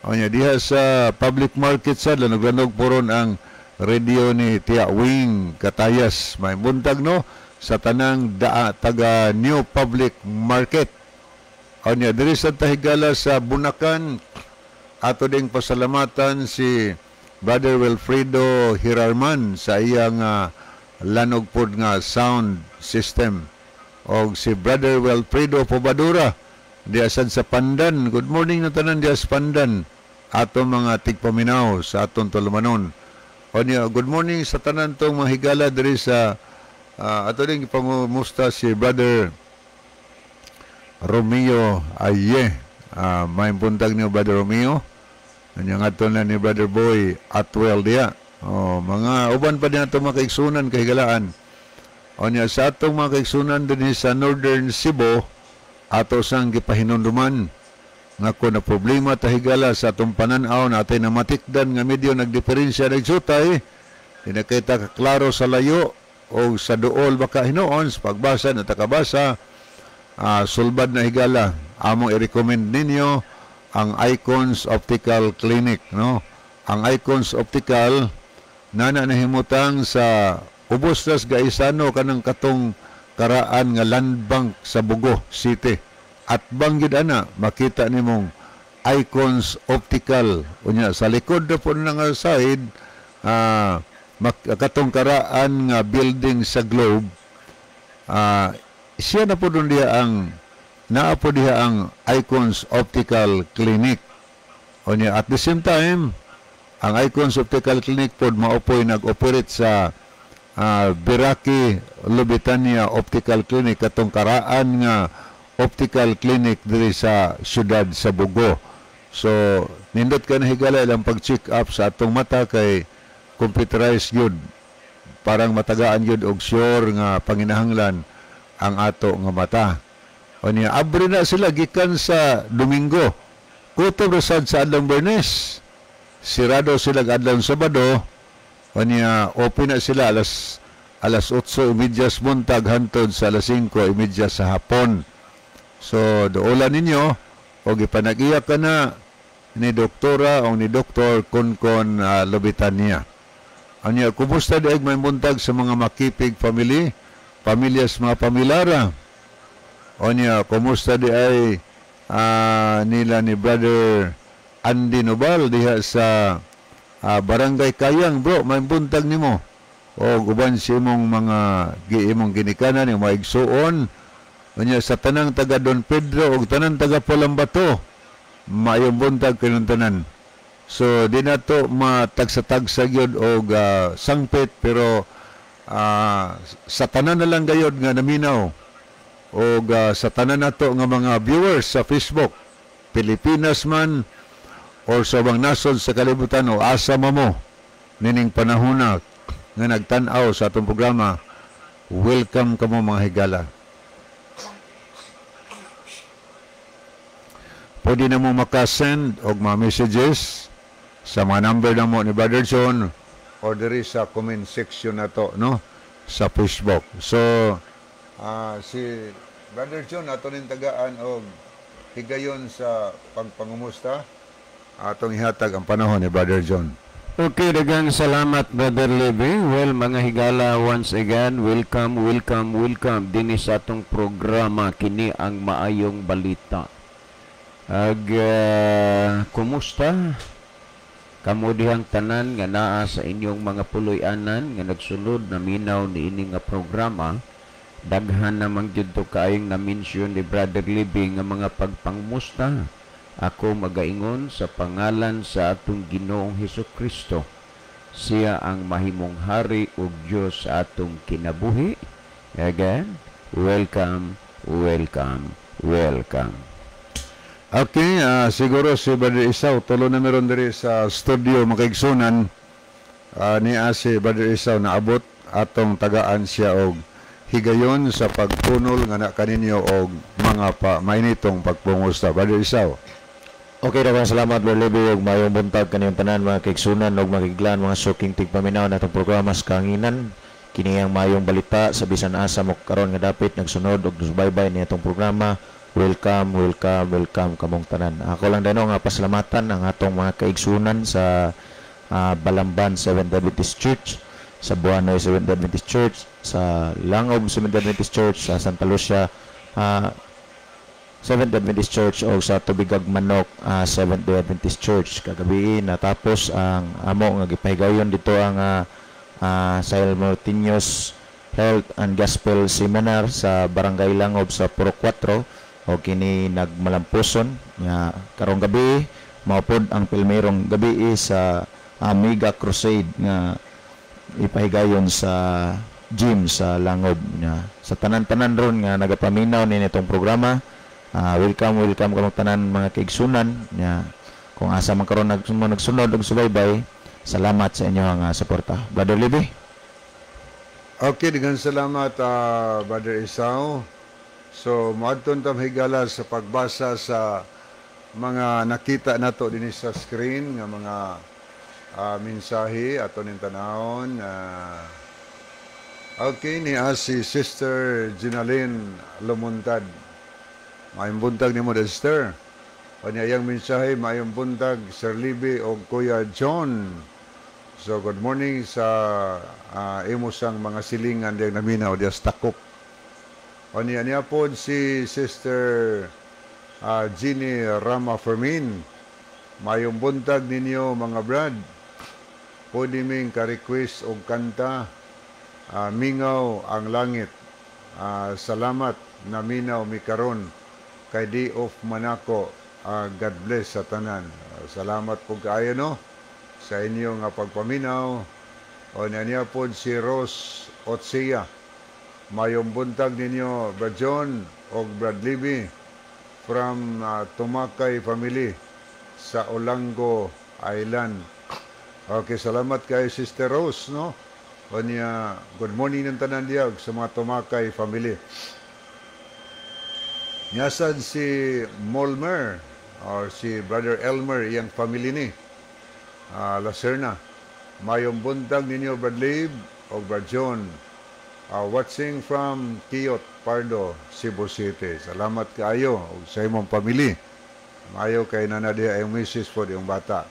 O niya, diha sa public market sa lanog-lanog poron ang radio ni Tia Wing Catayas. May buntag, no, sa tanang daa, taga New Public Market. O niya, diri sa Tahigala sa Bunakan, ato ding pasalamatan si Brother Wilfredo Hirarman sa iyang lanog pod nga sound system. Og si Brother Wilfredo Pobadura diya sad sa Pandan. Good morning na tanan diya sa Pandan. Ato mga tigpaminaw sa atong tulumanon. O niya, good morning sa tanan tong mga higala diri sa ato ding ipangumusta si Brother Romeo Aye. May buntag niyo, Brother Romeo. Anya nga na ni Brother Boy Atwell diya. Oh, mga uban pa din ato mga kaigsunan kahigalaan. O niya, sa atong mga kaigsunan dinhi sa Northern Cebu, ato sang gipahinumduman nga kung na problema tahigala sa atong pananaw natin na matikdan nga medyo nagdiferensya nagsutay, di na kita kaklaro sa layo o sa duol baka hinuon sa pagbasa na takabasa, sulbad na higala, among i-recommend ninyo ang Icons Optical Clinic, no? Ang Icons Optical nana nahimutang sa ubos tas Gaisano, kanang katong karaan nga Land Bank sa Bogo City. At banggid ana makita nimong Icons Optical. Unya sa likod na po na nga side, katong karaan nga building sa Globe, siya na po doon diha ang naa po diha ang Icons Optical Clinic. Unya at the same time, ang Icons Optical Clinic pod mao poy nag-operate sa Biraki Lubitania Optical Clinic, katong karaan nga optical clinic diri sa syudad sa Bogo. So, nindot ka na higala ilang pag-check up sa atong mata kay computerized yun. Parang matagaan yun og sure nga panginahanglan ang ato nga mata. O niya, abre na sila gikan sa Domingo. Kutob ra sad sa adlaw Biyernes. Sirado sila adlaw Sabado. O niya, open na sila alas 8:30 sa buntag hantod sa alas 5:30 sa hapon. So, duolan ninyo o gipanag-iya ka na ni doktora o ni Doktor Konkon Lobitania. Anya, kumusta diay, may buntag sa mga Makipig family, pamilya sa mga pamilara. O niya, kumusta di ay nila ni Brother Andy Nobal diha sa Barangay Kayang, bro, may buntag nimo. O guban si imong mga imong ginikanan, yung mga igsuon. Unya sa tanang taga Don Pedro ug tanang taga Polambato, maayong buntag kanyong tanan. So di na to matagsa-tagsa gyud og sangpit, pero sa tanan na lang gayod nga naminaw og sa tanan nato nga mga viewers sa Facebook, Pilipinas man or sa ubang nasod sa kalibutan o asa mo nining panahona nga nagtan-aw sa atong programa, welcome kamo, mga higala. Pwede na mo makasend og mga messages sa mga number na mo ni Brother John or diri sa comment section na to, no, sa Facebook. So si Brother John ato ning tagaan og higayon sa pagpangumusta. Atong ihatag ang panahon ni Brother John. Okay, daghang salamat, Brother Levy. Well, mga higala, once again, welcome, welcome, welcome dinhi sa atong programa, kini ang Maayong Balita. Ag kumusta kamo dihang tanan nga naa sa inyong mga puloy-anan nga nagsunod na minaw niini nga programa? Daghan namang jud to kaayong na-mention ni Brother Libby nga mga pagpangmusta. Ako magaingon sa pangalan sa atong Ginoong Hesus Kristo. Siya ang mahimong hari ug Dios sa atong kinabuhi. Again, welcome, welcome, welcome. Okay, siguro si Brother Isaw, tulo na meron diri sa studio makaigsunan, niya si Brother Isaw naabot. Atong tagaan siya og higayon sa pagpunol nga na kaninyo og mga pa mainitong pagpungusta. Brother Isaw. Okay, daghang salamat, Lord Levy, ug maayong buntag kaniyong tanan, mga kaigsunan ug makiglan, mga suking tigpaminaw natong programa sa kahanginan. Kini ang Maayong Balita sa bisan asa mo karon nga dapit nagsunod og subaybay ni atong programa. Welcome, welcome, welcome kamong tanan. Ako lang dano nga pasalamatan ang atong mga kaigsunan sa Balamban Seventh Adventist Church, sa Buanoy Seventh Adventist Church, sa Langob Seventh Adventist Church, sa Santa Lucia Seventh Adventist Church o sa Tubigag Manok Seventh Day Adventist Church. Kagabi natapos ang amo nga gipahigayon dito ang Simultaneous Health and Gospel Seminar sa Barangay Langob sa Purok 4 o kini nagmalampuson nga karong gabi mao pod ang pilmerong gabi sa Mega Crusade nga ipahigayon sa gym sa Langob nga sa tanan-tanan ron nga nagapaminaw ni nitong programa. Welcome, welcome kamong tanan, mga kaigsunan nga kung asa man karon nagsunod og subaybay. Salamat sa inyong suporta. Brother Libby. Okay, daghang salamat, Brother Isaw. So, moadto ta, higala, sa pagbasa sa mga nakita nato dinhi sa screen nga mga mensahe ato ning tanawon. Okay, ni si Sister Ginalyn Lumuntad. Maayong buntag nimo, Sister. Kanya iyang mensahe, "Maayong buntag, Sir Libby o Kuya John." So good morning sa imo sang mga silingan diyang naminaw diya sa Takop. Kanya niya po si Sister Jeannie Rama Fermin. "Maayong buntag ninyo, mga brad. Pwede ming ka-request og kanta, 'Mingaw ang Langit'. Salamat, naminaw mi karon kay day off man nako. God bless sa tanan." Salamat po kaayo, no, sa inyo nga pagpaminaw. O niya po si Rose Otsia. "Mayong buntag ninyo, Brad John og Brad Libby from Tumakay family sa Olango Island." Okay, salamat kay Sister Rose, no? O niya, good morning ng tanan diya sa mga Tumakay family. Nyasad si Molmer or si Brother Elmer, iyang family ni Lacerna. "Mayong buntag ninyo, Brad Lib o Brad John. Watching from Kiyot, Pardo, Cebu City." Salamat kaayo ug sa imong family. Maayo kay nana diha ang misis po yung bata.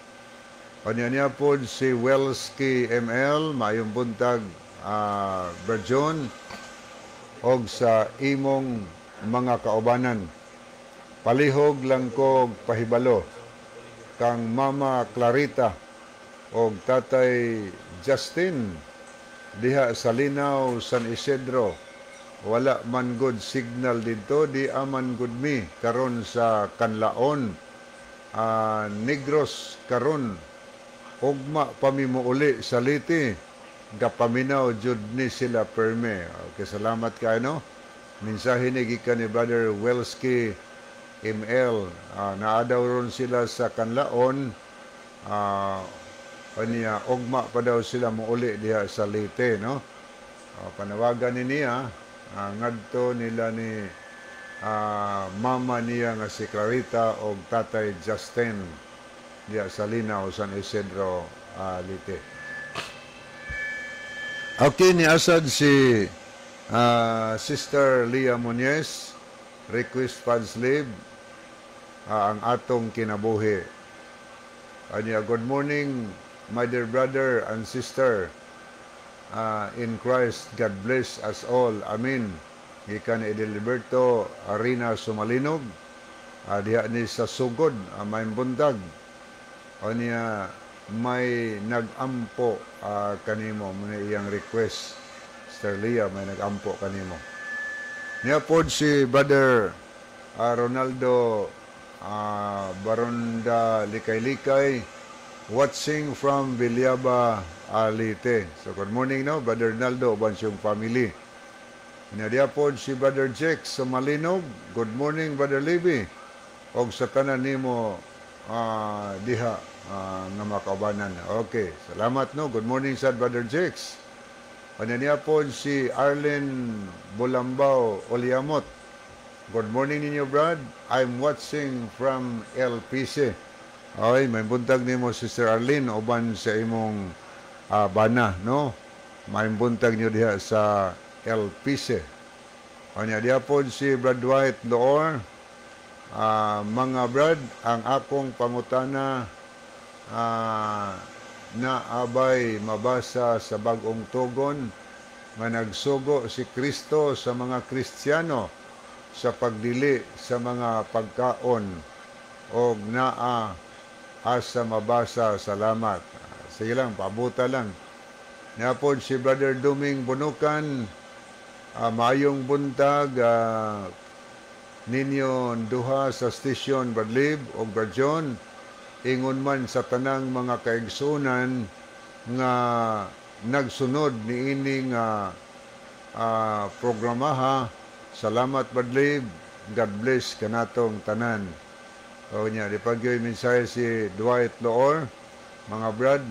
Kanya niya po si Wells ML, "Mayong buntag, Brad John og sa imong mga kaubanan. Palihog lang ko pahibalo kang Mama Clarita og Tatay Justin diha sa Linaw, San Isidro. Wala man good signal dito, di aman good mi karon sa Kanlaon, Negros karon. Ugma pa mi mouli sa Leyte. Gapaminaw jud ni sila perme." Okay, salamat kay, no. Mensahe ni gikan ni Brother Welski ML. Naa daw ron sila sa Kanlaon. Kanya ugma pa daw sila mouli diha sa Leyte, no. Panawagan ni niya ngadto nila ni mama niya nga si Clarita og Tatay Justin diha sa Linaw, San Isidro, Leyte. Okay, ni asad si Sister Leah Muñez, request fans live "Ang Atong Kinabuhi." Anya, "Good morning, my dear brother and sister in Christ. God bless us all. Amen." Gikan ni Edilberto Arena Sumalinog. Diha ni sa Sugod, may buntag. Anya, may nag-ampo kanimo mo iyang request. Sister Leah, may nag-ampo kanimo. Niya pod si Brother Ronaldo Baronda Likay-Likay, watching from Villaba, Leyte. So good morning, no, Brother Ronaldo uban siyang family. Niya pod si Brother Jack sa Malinog. "Good morning, Brother Libby og sa tanan nimo diha nga makaubanan." Okay, salamat, no. Good morning sa Brother Jakes. Ano niya po si Arlene Bulambao Oliamot. Good morning ninyo, Brad. I'm watching from LPC. Ay, may buntag nimo, Sister Arlene, uban sa imong bana, no? May buntag niyo diha sa LPC. Anya diha po si Brad Dwight Loor. Mga Brad, ang akong pangutana, na abay mabasa sa Bagong Tugon nga nagsugo si Kristo sa mga Kristiyano sa pagdili sa mga pagkaon og naa asa mabasa? Salamat. Sige lang, pabuta lang. Niapod si Brother Duming Bunukan, maayong buntag ninyo duha sa station, Brad Lib o Brad John, ingon man sa tanang mga kaigsunan nga nagsunod niini nga programaha. Salamat, Brad Lib. God bless kanatong tanan. O niya, di pagyoy mensahe si Dwight Loor. Mga Brad,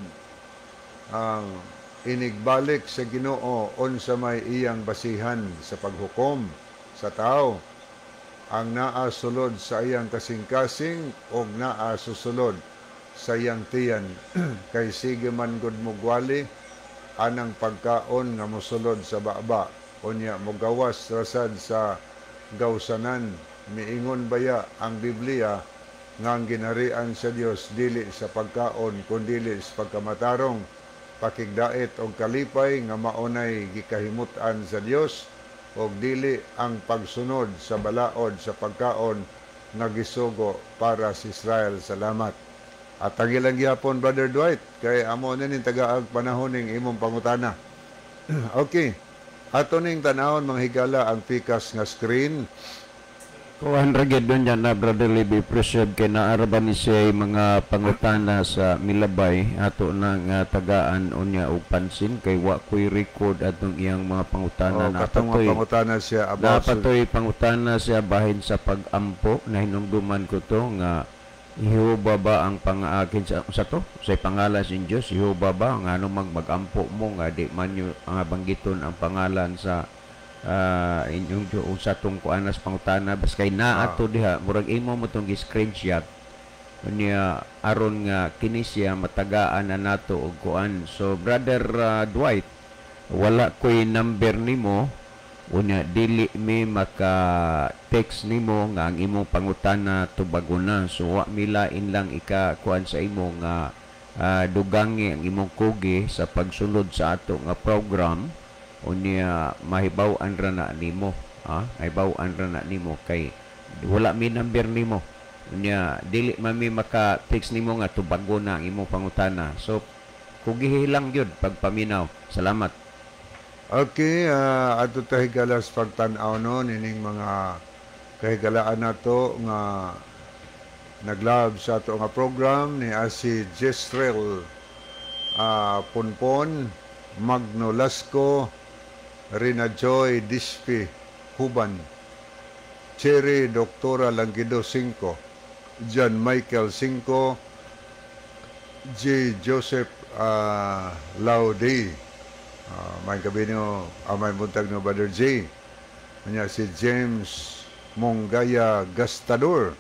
ang inigbalik sa Ginoo, unsa may iyang basihan sa paghukom sa tao, ang naa sulod sa iyang kasing-kasing og naa susulod sa iyang tiyan? Kay sige man gud mugwali anang pagkaon nga mosulod sa baba, unya mogawas rasad sa gawsanan. Miingon baya ang Biblia nga ang ginharian sa Dios dili sa pagkaon kundili sa pagkamatarong, pakigdait og kalipay nga maunay gikahimut-an sa Dios, og dili ang pagsunod sa balaod sa pagkaon nga gisugo para sa Israel? Salamat. At tagilang gihapon, Brother Dwight, kay amo na ning tagaag panahon ning imong pangutana. Okay. Ato ning tanawon, mga higala, ang pikas nga screen. Kuhan ra gyud doon na, Brother Libby, preserve kay naara ni siya mga pangutana sa milabay ato na nga tagaan unya og pansin kay wa ko'y record atong iyang mga pangutana. Oh, katong mga pangutana siya about Napatoy pangutana siya bahin sa pag-ampo. Nahinumduman ko to nga Jehova ba ang pangaagin sa to sa pangalan sa Dios? Jehova ba nga ano mag-ampo mo nga di man nyo ang banggiton ang pangalan sa inyong Diyos? Sa tong kuanas pangutana bas kay naa to diha, murag imo mo tong gi-screenshot niya aron nga kini siya matagaan na nato og kuan. So Brother Dwight, wala ko'y number nimo, unya dili mi maka text nimo nga ang imong pangutana tubago na. So wa mi lain lang ika kuan sa imo nga dugangi ang imong kugi sa pagsunod sa ato nga program, unya mahibaw-an ra na nimo, ha, mahibaw-an ra na nimo kay wala mi number nimo, unya dili man mi maka text nimo nga tubago na ang imong pangutana. So kugihi lang gyud pagpaminaw. Salamat. Okay, ato ta, higala, sa pagtan-aw no nining mga kahigalaan nato nga naglab sa ato nga program ni si Jestrel Punpon, Magno Lasco, Rina Joy Dispi Huban, Cherry Doctora Langido 5, John Michael 5, J. Joseph Laude. May gabi nyo, may buntag no, Brother J. Anya si James Mongaya Gastador.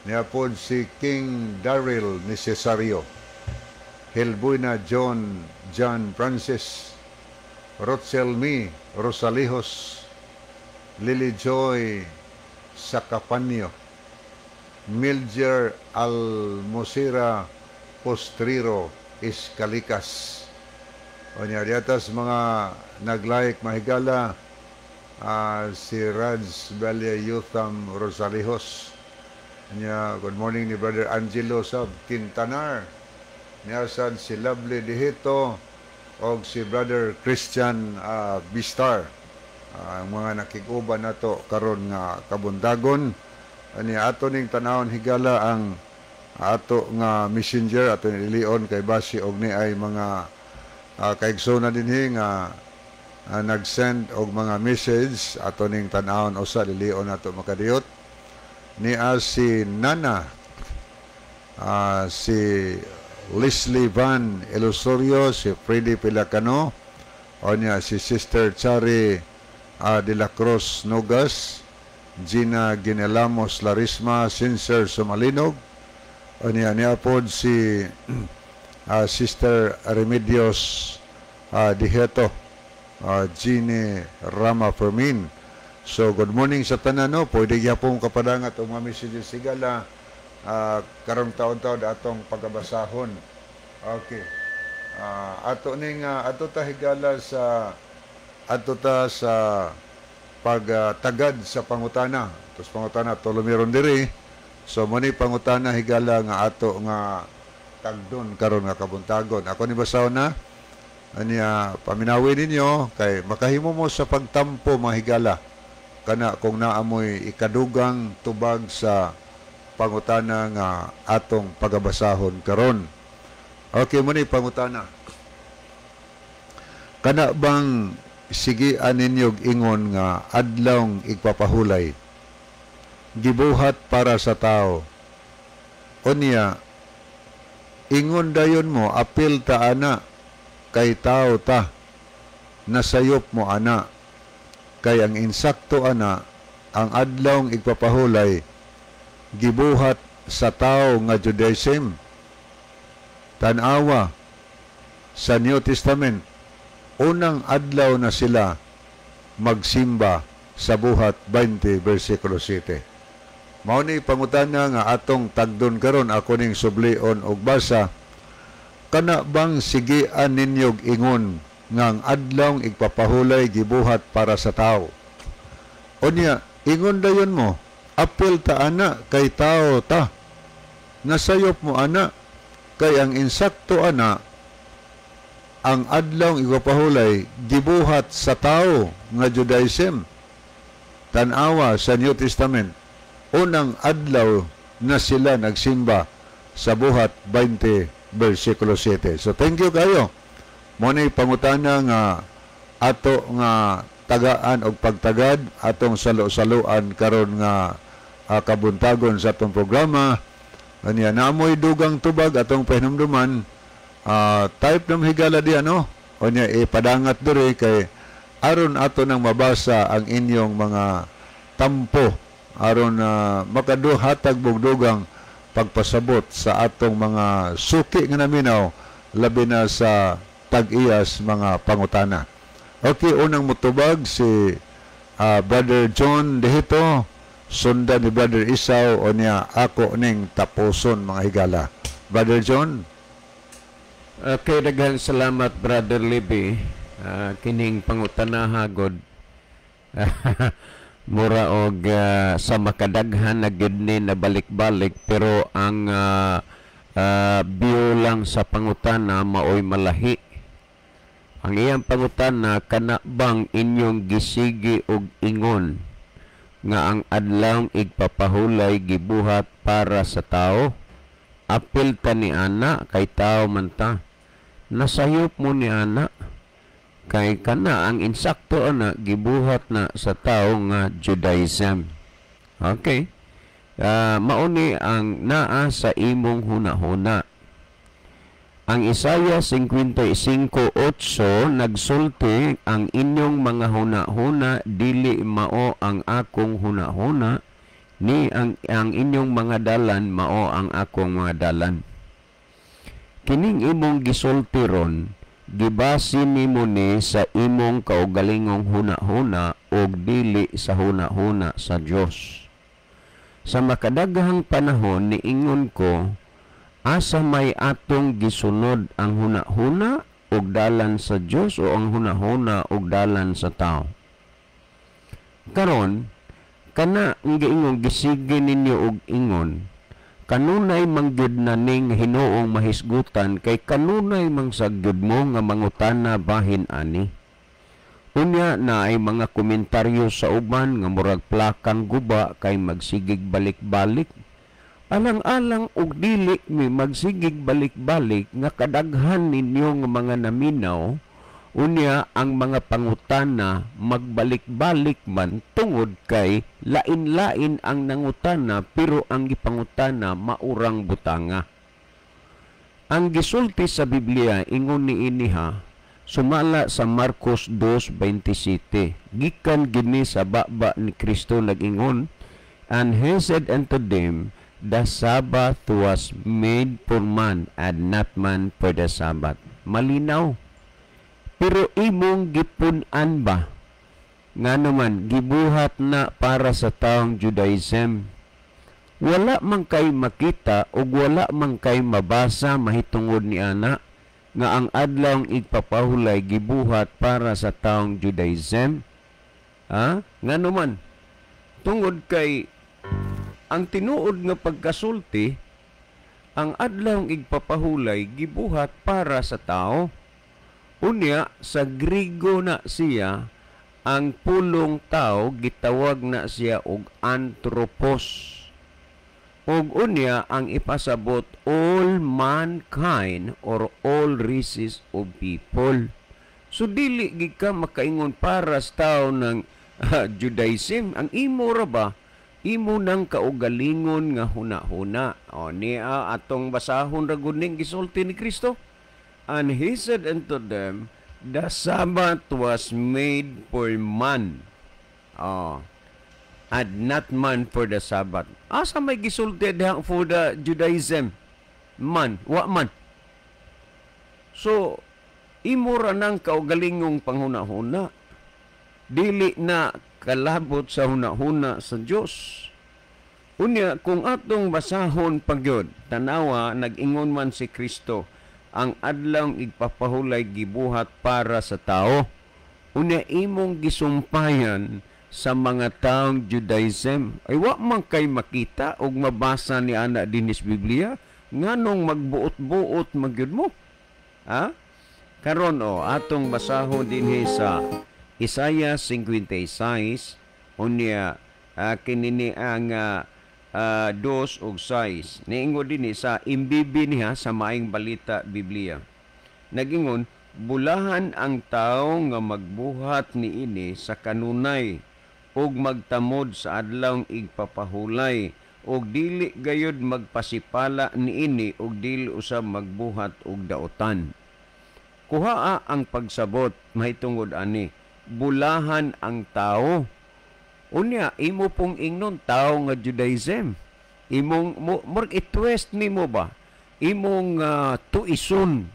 Niya po si King Daryl Necesario. Hilbuina John John Francis. Rotzel Mi Rosalijos. Lily Joy Sacapanio. Milger Almosira Postriro Iskalicas. O niya, diatas mga nag-like, mahigala, si Raj Belia Yutham Rosalijos. Niya, good morning ni Brother Angelo Sab Quintanar. Niya sad si Lovely Dihito og si Brother Christian Bistar. Ang mga nakig-uban nato karon nga kabuntagon. Ani ato ning tanawon, higala, ang ato nga messenger, ato nilion kay basi og ni ay mga kaigsoon dinhi nga nag-send og mga message. Ato ning tan-awon usa, lilion nato makadiyot ni si Nana, si Leslie Van Elosorio, si Freddy Pilacano, O niya si Sister Chari de la Cruz Nogas, Gina Ginelamos Larisma, Sincere Sumalinog. O niya niya pod si Sister Remedios Diheto, Jeannie Rama Fermin. So good morning sa tanan, no. Pwede gyapon kapadangat og mga messages, higala, karong taon-taon atong pagabasahon. Okay. Ato ning ato ta, higala, sa ato ta sa pagtagad sa pangutana. Tos pangutana tulo meron diri. So mo ni pangutana, higala, nga ato nga tagdon karon nga kabuntagon. Ako ni basahon na. Anya paminawi ninyo kay makahimo mo sa pagtampo, mga higala, kana kung naamoy ikadugang tubag sa pangutana nga atong pagabasahon karon. Okay, mo ni pangutana. Kana bang sigian ninyog ingon nga adlawng igpapahulay gibuhat para sa tao? Unya, ingon dayon mo, apil ta ana kay tao ta. Nasayop mo ana. Kay ang insakto ana, ang adlawng igpapahulay gibuhat sa tao nga Judaism. Tanawa sa New Testament, unang adlaw na sila magsimba sa Buhat 20 versikulo 7. Mao ni pangutana nga atong tagdon karon. Ako ning sublion og basa. Kana bang sigian ninyog ingon nga ang adlawng igpapahulay gibuhat para sa tao? Unya, ingon dayon mo, apil ta ana kay tao ta. Nasayop mo ana kay ang insakto ana, ang adlawng igpapahulay gibuhat sa tao nga Judaism. Tanawa sa New Testament, unang adlaw na sila nagsimba sa Buhat 20 versikulo 7. So thank you kayo. Mo ni pangutana nga ato nga tagaan og pagtagad atong salo-saloan karon nga kabuntagon sa atong programa. Anya naamoy dugang tubag atong pahinumduman, type ng higala di ano unya ipadangat diri kay aron ato nang mabasa ang inyong mga tampo aron makaduhatag bugdugang pagpasabot sa atong mga suki nga naminaw, labi na sa tag-iyas mga pangutana. Okay, unang mutubag si Brother John Dehito, sundan ni Brother Isaw, o niya ako ning tapuson, mga higala. Brother John? Okay, daghan salamat, Brother Libby. Kining pangutana gud, mura og sa makadaghan na gid ni na balik-balik, pero ang view lang sa pangutana maoy malahi. Ang iyang pangutana, kana bang inyong gisigi og ingon nga ang adlawng igpapahulay gibuhat para sa tao? Apil ta ni ana kay tao man ta. Nasayop mo ni ana kay kana ang insakto ana gibuhat na sa tao nga Judaism. Okay. Mauni ang naa sa imong hunahuna. Ang Isaiah 55:8 nagsulti, "Ang inyong mga huna-huna dili mao ang akong huna-huna, ni ang inyong mga dalan mao ang akong mga dalan." Kining imong gisulti ron, gibase nimo ni sa imong kaugalingong huna-huna ug dili sa huna-huna sa Dios. Sa makadaghang panahon niingon ko, asa may atong gisunod, ang huna-huna ug dalan sa Dios o ang huna-huna ug dalan sa tao? Karon, kana ang giingon, gisige ninyo og ingon, kanunay mangyud na ning hinuong mahisgutan kay kanunay mang sagyud mo nga mangutana bahin ani. Unya na ay mga komentaryo sa uban nga murag plakang guba kay magsigig balik-balik. Alang-alang og dili mi magsigig balik-balik nga kadaghan ninyo nga mga naminaw, unya ang mga pangutana magbalik-balik man tungod kay lain-lain ang nangutana pero ang gipangutana maurang butanga. Ang gisulti sa Biblia ingon ni iniha, Sumala sa Marcos 2:27, gikan gini sa baba ni Kristo nag-ingon, "And he said unto them, the Sabbath was made for man and not man for the Sabbath." Malinaw. Pero imong gipun-an ba? Nga naman, gibuhat na para sa taong Judaism. Wala man kay makita ug wala man kay mabasa mahitungod ni ana nga ang adlawng igpapahulay gibuhat para sa taong Judaism. Ha? Nga naman, tungod kay ang tinuod nga pagkasulti, ang adlawng igpapahulay gibuhat para sa tao. Unya, sa Grigo na siya, ang pulong tao gitawag na siya og anthropos. Og unya ang ipasabot all mankind or all races of people. So dili gid ka makaingon para sa tao ng Judaism. Ang imo ra ba, imo nang kaugalingon nga huna-huna. O niya atong basahon ra gud ning gisulti ni Kristo. "And he said unto them, the Sabbath was made for man." Oh, "and not man for the Sabbath." Asa may gisulti diha for the Judaism? Man, wa man. So, imo ra nang kaugalingong panghuna-huna. Dili na kalabot sa huna-huna sa Dios. Unya, kung atong basahon pagyod, tanawa, nag-ingon man si Kristo, ang adlawng igpapahulay gibuhat para sa tao. Unya, imong gisumpayan sa mga taong Judaism. Ay wa man kay makita og mabasa ni ana dinis Biblia, nganong magbuot-buot magyud mo? Ha? Karon o atong basahon dinhi sa Isaiah 56, unya kinini ang 2 ug 6. Niingon dinhi sa imbibi niya sa Maayong Balita Biblia. Nagingon, "Bulahan ang tao nga magbuhat niini sa kanunay ug magtamod sa adlawng igpapahulay ug dili gayud magpasipala niini ug dili usab magbuhat og daotan." Kuhaa ang pagsabot mahitungod ani. Bulahan ang tao. Unya imo pong ingnon tao nga Judaism. Imong murag i-twist nimo ba? Imong tuison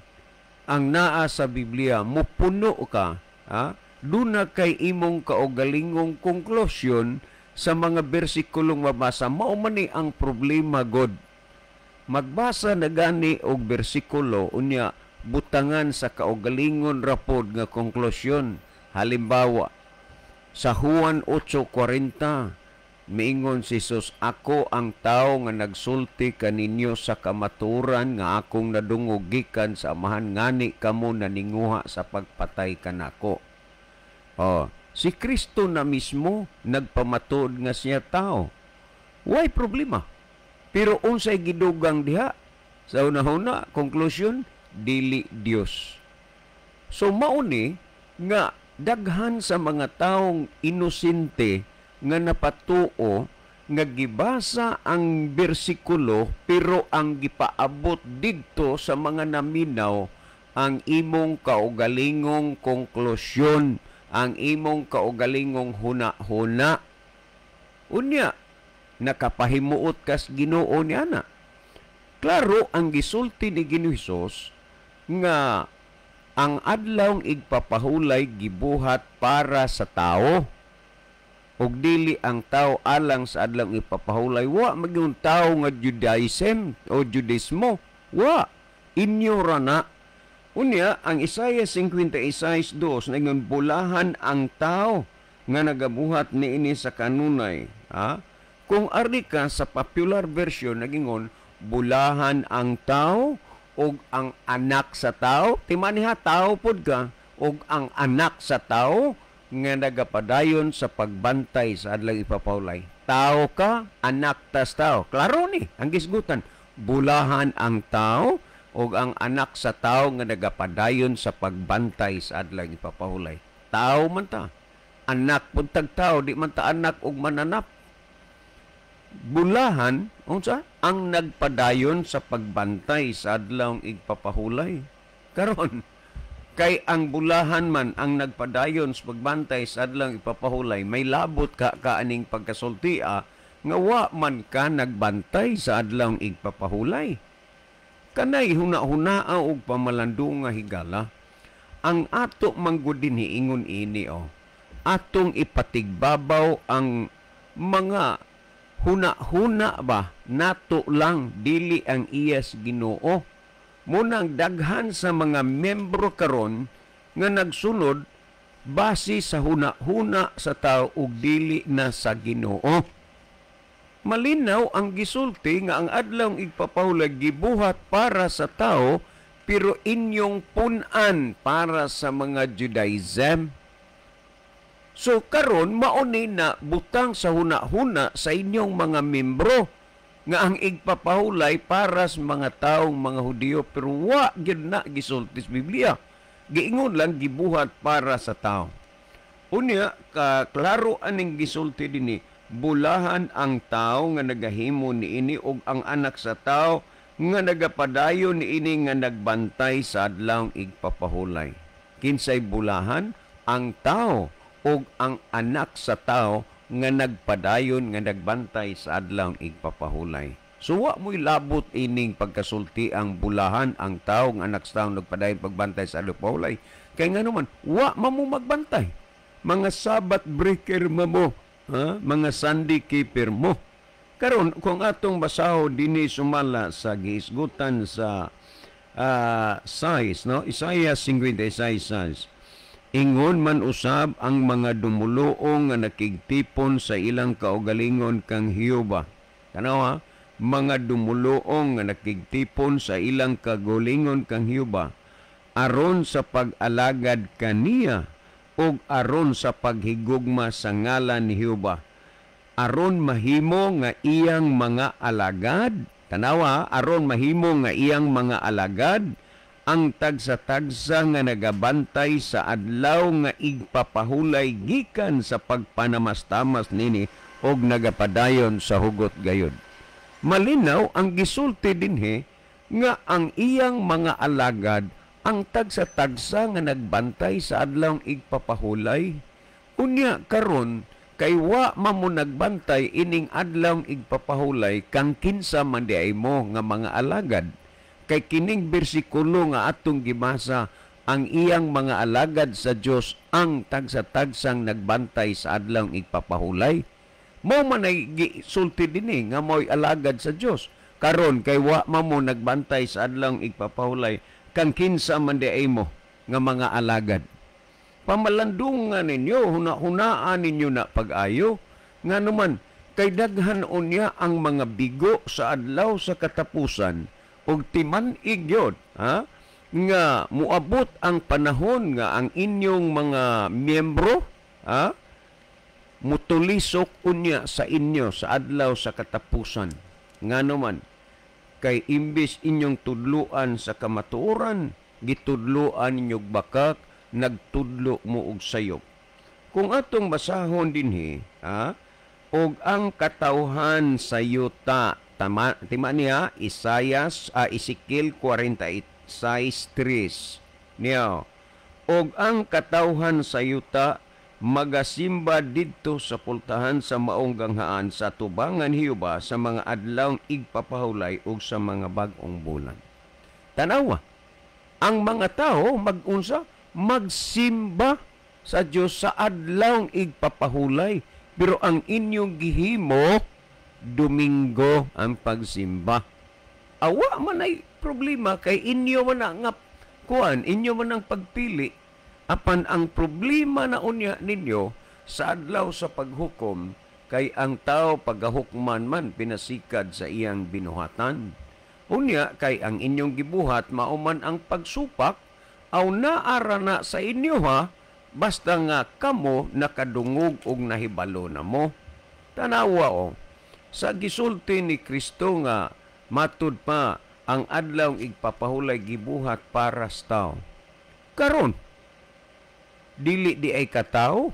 ang naa sa Biblia, mupuno ka, ha? Duna kay imong kaugalingong konklusyon sa mga bersikulong mabasa. Mao man ni ang problema god. Magbasa na gani og bersikulo, unya butangan sa kaugalingon rapod nga konklusyon. Halimbawa, sa Juan 8:40, miingon si Jesus, "Ako ang tao nga nagsulti kaninyo sa kamaturan nga akong nadungog gikan sa Amahan, ngani kamo naninguha sa pagpatay kanako." Oh, si Kristo na mismo nagpamatuod nga siya tao. Why problema? Pero unsay gidugang diha? Sa una-una, conclusion, dili Dios. So mauni nga daghan sa mga taong inosente nga napatuo nga gibasa ang bersikulo pero ang gipaabot didto sa mga naminaw ang imong kaugalingong konklusyon, ang imong kaugalingong huna-huna. Unya, nakapahimuot kas Ginoo ni ana. Klaro ang gisulti ni Ginoo Hesus nga ang adlawng igpapahulay gibuhat para sa tao ug dili ang tao alang sa adlawng igpapahulay. Wa magyung tao nga Judaism o Judismo. Wa inyo ra na. Unya ang Isaiah 56:2 ningon bulahan ang tao nga nagabuhat niini sa kanunay. Ha? Kung ari ka sa popular version nagingon bulahan ang tao og ang anak sa tao, timaniha tao pod ka, og ang anak sa tao nga nagapadayon sa pagbantay sa adlaw ipapahulay. Tao ka, anak tas tao. Klaro ni ang gisgutan. Bulahan ang tao og ang anak sa tao nga nagapadayon sa pagbantay sa adlaw ipapahulay. Tao man ta. Anak pud tag tao, di man ta anak og mananap. Bulahan unsa ang nagpadayon sa pagbantay sa adlawng igpapahulay. Karon Kay ang bulahan man ang nagpadayon sa pagbantay sa adlaw ipapahulay, may labot ka kaaning pagkasultia nga wa man ka nagbantay sa adlaw igpapahulay. Kanay huna-hunaa og pamalandunga, higala. Ang ato manggod dinhi ingon ini oh. Atong ipatigbabaw ang mga huna-huna ba nato lang, dili ang iyas Ginoo. Munang daghan sa mga membro karon nga nagsunod base sa huna-huna sa tao ug dili na sa Ginoo. Malinaw ang gisulti nga ang adlaw igpapahulay gibuhat para sa tao, pero inyong punan para sa mga Judaism. So karon mauni na butang sa huna-huna sa inyong mga membro nga ang igpapahulay para sa mga taong mga Hudiyo, pero wa gyud na gisulti sa Biblia. Giingon lang gibuhat para sa tao. Unya ka klaro aning gisulti dinhi, bulahan ang tao nga nagahimo niini ug ang anak sa tao nga nagapadayon niini nga nagbantay sa adlaw igpapahulay. Kinsay bulahan? Ang tao ug ang anak sa tao nga nagpadayon nga nagbantay sa adlaw igpapahulay. So wa mo'y labot ining pagkasulti ang bulahan ang tao nga anak sa tao nagpadayon pagbantay sa adlaw pahulay. Kay nga naman wa man mo magbantay. Mga Sabbath breaker mo, ha? Mga Sunday keeper mo. Karon kung atong basahon dinhi sumala sa gihisgutan sa size, no? Isaiah 56:6. Ingon man usab ang mga dumuluong nga nakigtipon sa ilang kaugalingon kang Jehova. Tanawa, mga dumuluong nga nakigtipon sa ilang kaugalingon kang Jehova aron sa pag-alagad kaniya ug aron sa paghigugma sa ngalan ni Jehova, aron mahimo nga iyang mga alagad. Tanawa, aron mahimo nga iyang mga alagad ang tagsa-tagsa nga nagabantay sa adlaw nga igpapahulay gikan sa pagpanamastamas nini og nagapadayon sa hugot gayod. Malinaw ang gisulti dinhi nga ang iyang mga alagad ang tagsa-tagsa nga nagbantay sa adlaw igpapahulay. Unya karon kay wa man mo nagbantay ining adlaw igpapahulay kang kinsa man diay mo nga mga alagad. Kay kining bersikulo nga atong gibasa, ang iyang mga alagad sa Dios ang tagsa-tagsang nagbantay sa adlaw igpapahulay. Mao man ay gisulti dinhi nga mao'y alagad sa Dios. Karon kay wa man mo nagbantay sa adlaw igpapahulay kang kinsa man diay mo nga mga alagad. Pamalandungan ninyo, huna-hunaan ninyo na pag-ayo. Nga naman, kay daghan unya ang mga bigo sa adlaw sa katapusan og timan-ig yun, ha? Nga muabot ang panahon nga ang inyong mga miyembro, ha? Mutulisok unya sa inyo sa adlaw sa katapusan. Nga naman, kay imbis inyong tudluan sa kamatuoran, gitudluan ninyog bakak, nagtudlo mo og sayop. Kung atong basahon dinhi, ha, og ang katawhan sa yuta, tama, tima niya Isayas, Ezekiel 46:3 niya, og ang katawhan sa yuta magasimba didto sa pultahan sa maong ganghaan sa tubangan Jehova sa mga adlaw igpapahulay ug sa mga bag-ong bulan. Tanawa, ang mga tao magunsa magsimba sa Dios sa adlaw igpapahulay, pero ang inyong gihimo Domingo ang pagsimba. Awa man ay problema kay inyo man ang kuan, inyo man ang pagpili. Apan ang problema na unya ninyo sa adlaw sa paghukom, kay ang tao pagahukman man pinasikad sa iyang binuhatan. Unya kay ang inyong gibuhat mao man ang pagsupak, aw naara na sa inyo ha, basta nga kamo nakadungog og nahibalo na mo. Tanawa o, sa gisulti ni Kristo nga matud pa ang adlaw igpapahulay gibuhat para sa tao. Karon dili di ay katao,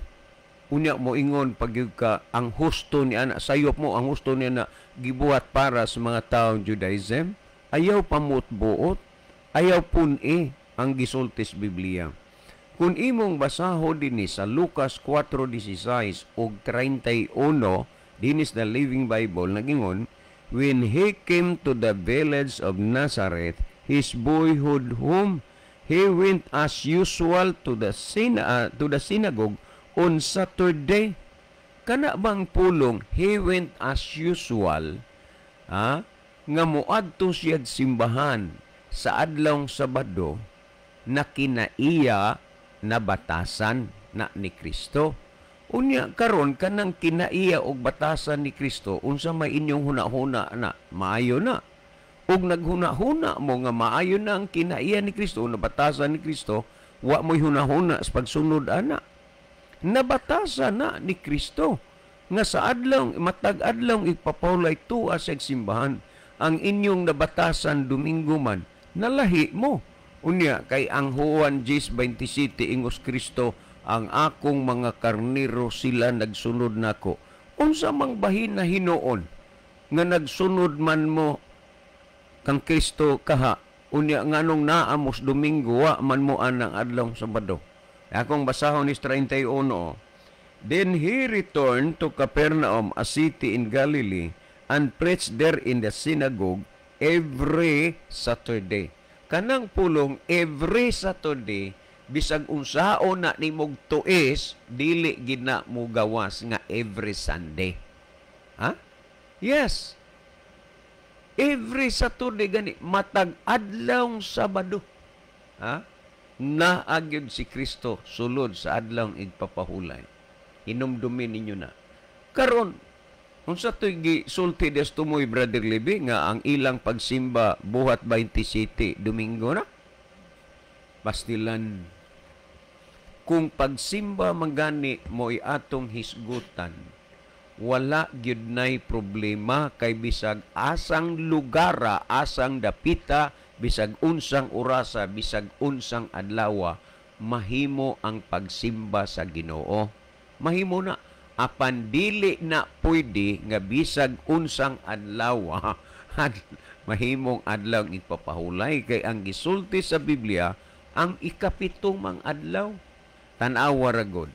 unya mo ingon pagyud ka ang husto ni ana, sayop mo ang husto ni ana gibuhat para sa mga taong Judaism. Ayaw pamutbuot, ayaw pun-i. ang gisulti sa Biblia. Kung imong basahon dinhi sa Lucas 4:16 ug 31, dinis the Living Bible, nagingon, "When he came to the village of Nazareth, his boyhood home, he went as usual to the synagogue on Saturday." Kana bang pulong "he went as usual", ha, nga moadto siya simbahan sa adlawng Sabado, na kinaiya na batasan na ni Kristo. Unya karon, kanang kinaiya og batasan ni Kristo, unsa may inyong huna-huna na maayo na? Ug naghuna-huna mo nga maayo na ang kinaiya ni Kristo, nabatasan ni Kristo, wa mo'y huna-huna sa pagsunod ana. Nabatasan na ni Kristo nga sa adlaw, matag adlaw ipapawlay tuwa sa simbahan. Ang inyong nabatasan Domingo man, nalahi mo. Unya kay ang Juan 10:27, ingos Kristo, "Ang akong mga karnero sila nagsunod nako." Unsa mang bahin na hinuon nga nagsunod man mo kang Kristo kaha, unya nganong naa mos Domingo, wa man mo anang adlaw Sabado? Akong basahon is 31. "Then he returned to Capernaum, a city in Galilee, and preached there in the synagogue every Saturday." Kanang pulong "every Saturday", bisag unsaon na nimog tuis, dili gid na mo gawas nga every Sunday. Ha? Yes. Every Saturday gani, matag adlawng Sabado. Ha? Naa gyud si Kristo sulod sa adlawng igpapahulay. Hinumdumin ninyo na. Karon, unsa to'y gisulti des tumoy, Brother Libby, nga ang ilang pagsimba buhat 27 Domingo na? Pastilan, kung pagsimba mangani mo'y atong hisgutan, wala gyud nay problema kay bisag asang lugara, asang dapita, bisag unsang orasa, bisag unsang adlawa, mahimo ang pagsimba sa Ginoo. Mahimo na. Apan dili na pwede nga bisag unsang adlaw mahimong adlaw ipapahulay, kay ang gisulti sa Biblia ang ikapito mang adlaw. Tan-awa ra gud.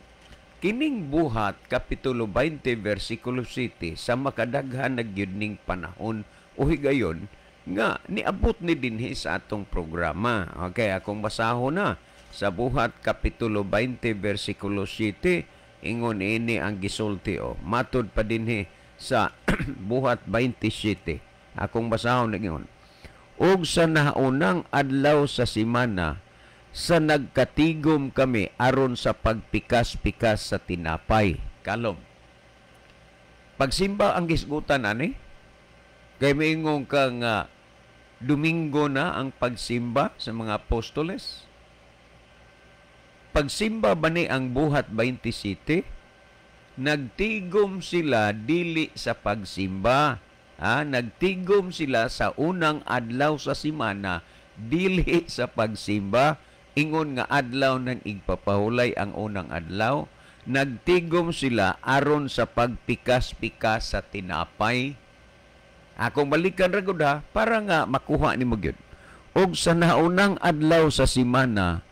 Kining Buhat kapitulo 20 versikulo 7, sa makadaghan na gyud ning panahon o higayon nga niabot ni dinhi sa atong programa. Okay, akong basahon na sa Buhat kapitulo 20 versikulo 7, ingon ini ang gisulti o matud pa dinhi sa Buhat 27. Akong basahon, ingon, "Ug sa naunang adlaw sa simana, sa nagkatigom kami aron sa pagpikas-pikas sa tinapay." Kalom. Pagsimba ang gisgutan ani? Kay miingon ka nga Domingo na ang pagsimba sa mga apostoles? Pagsimba ba ni ang Buhat 27? Nagtigom sila dili sa pagsimba. Ha? Nagtigom sila sa unang adlaw sa simana dili sa pagsimba. Ingon nga adlaw ng igpapahulay ang unang adlaw. Nagtigom sila aron sa pagpikas-pikas sa tinapay. Akong balikan ra gud ha, para nga makuha nimo gyud. "Og sa naunang adlaw sa simana,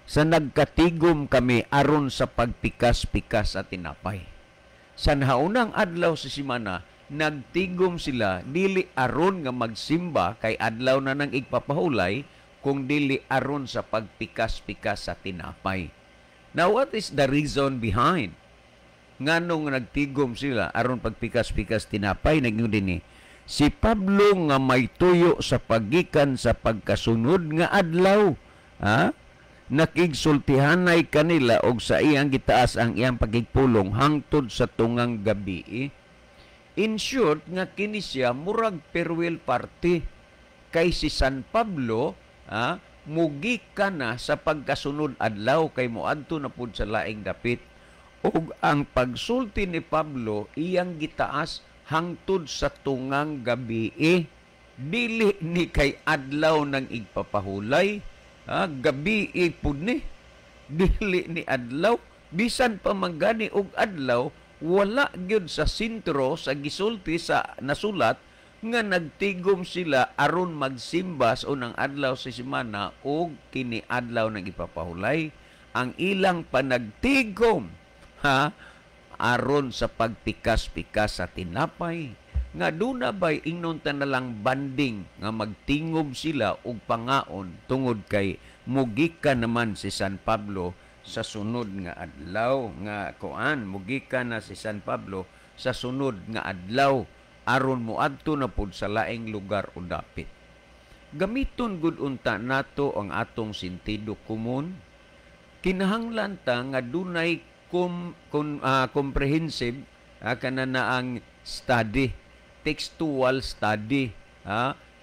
sa nagkatigom kami aron sa pagpikas-pikas sa tinapay." Sa naunang adlaw sa simana, nagtigom sila dili aron nga magsimba kay adlaw na nang igpapahulay, kung dili aron sa pagpikas-pikas sa tinapay. Now, what is the reason behind? Nganong nagtigom sila aron pagpikas-pikas tinapay? Naging dinhi, si Pablo nga may tuyo sa paggikan sa pagkasunod nga adlaw, ha? Nakigsultihanay kanila og sa iyang gitaas ang iyang pagigpulong hangtod sa tungang gabi. In short, nga kini siya murag farewell party kay si San Pablo, ha, mugikan na sa pagkasunod adlaw kay moadto na pud sa laing dapit. Ug ang pagsulti ni Pablo iyang gitaas hangtod sa tungang gabi. Dili ni kay adlaw nang igpapahulay, ha, gabi pud ni, dili ni adlaw. Bisan pa manggani og adlaw, wala gyud sa sentro sa gisulti sa nasulat nga nagtigom sila aron magsimba sa unang adlaw sa semana og kini adlaw nang ipapahulay. Ang ilang panagtigom, ha, aron sa pagpikas-pikas sa tinapay, nga duna bay ingnon ta na lang banding nga magtingob sila og pangaon tungod kay mugika naman si San Pablo sa sunod nga adlaw nga kuan, mugika na si San Pablo sa sunod nga adlaw aron moadto na pud sa laing lugar o dapit. Gamiton gud unta nato ang atong sentido komon. Kinahanglan ta nga dunay comprehensive kana na ang study, textual study,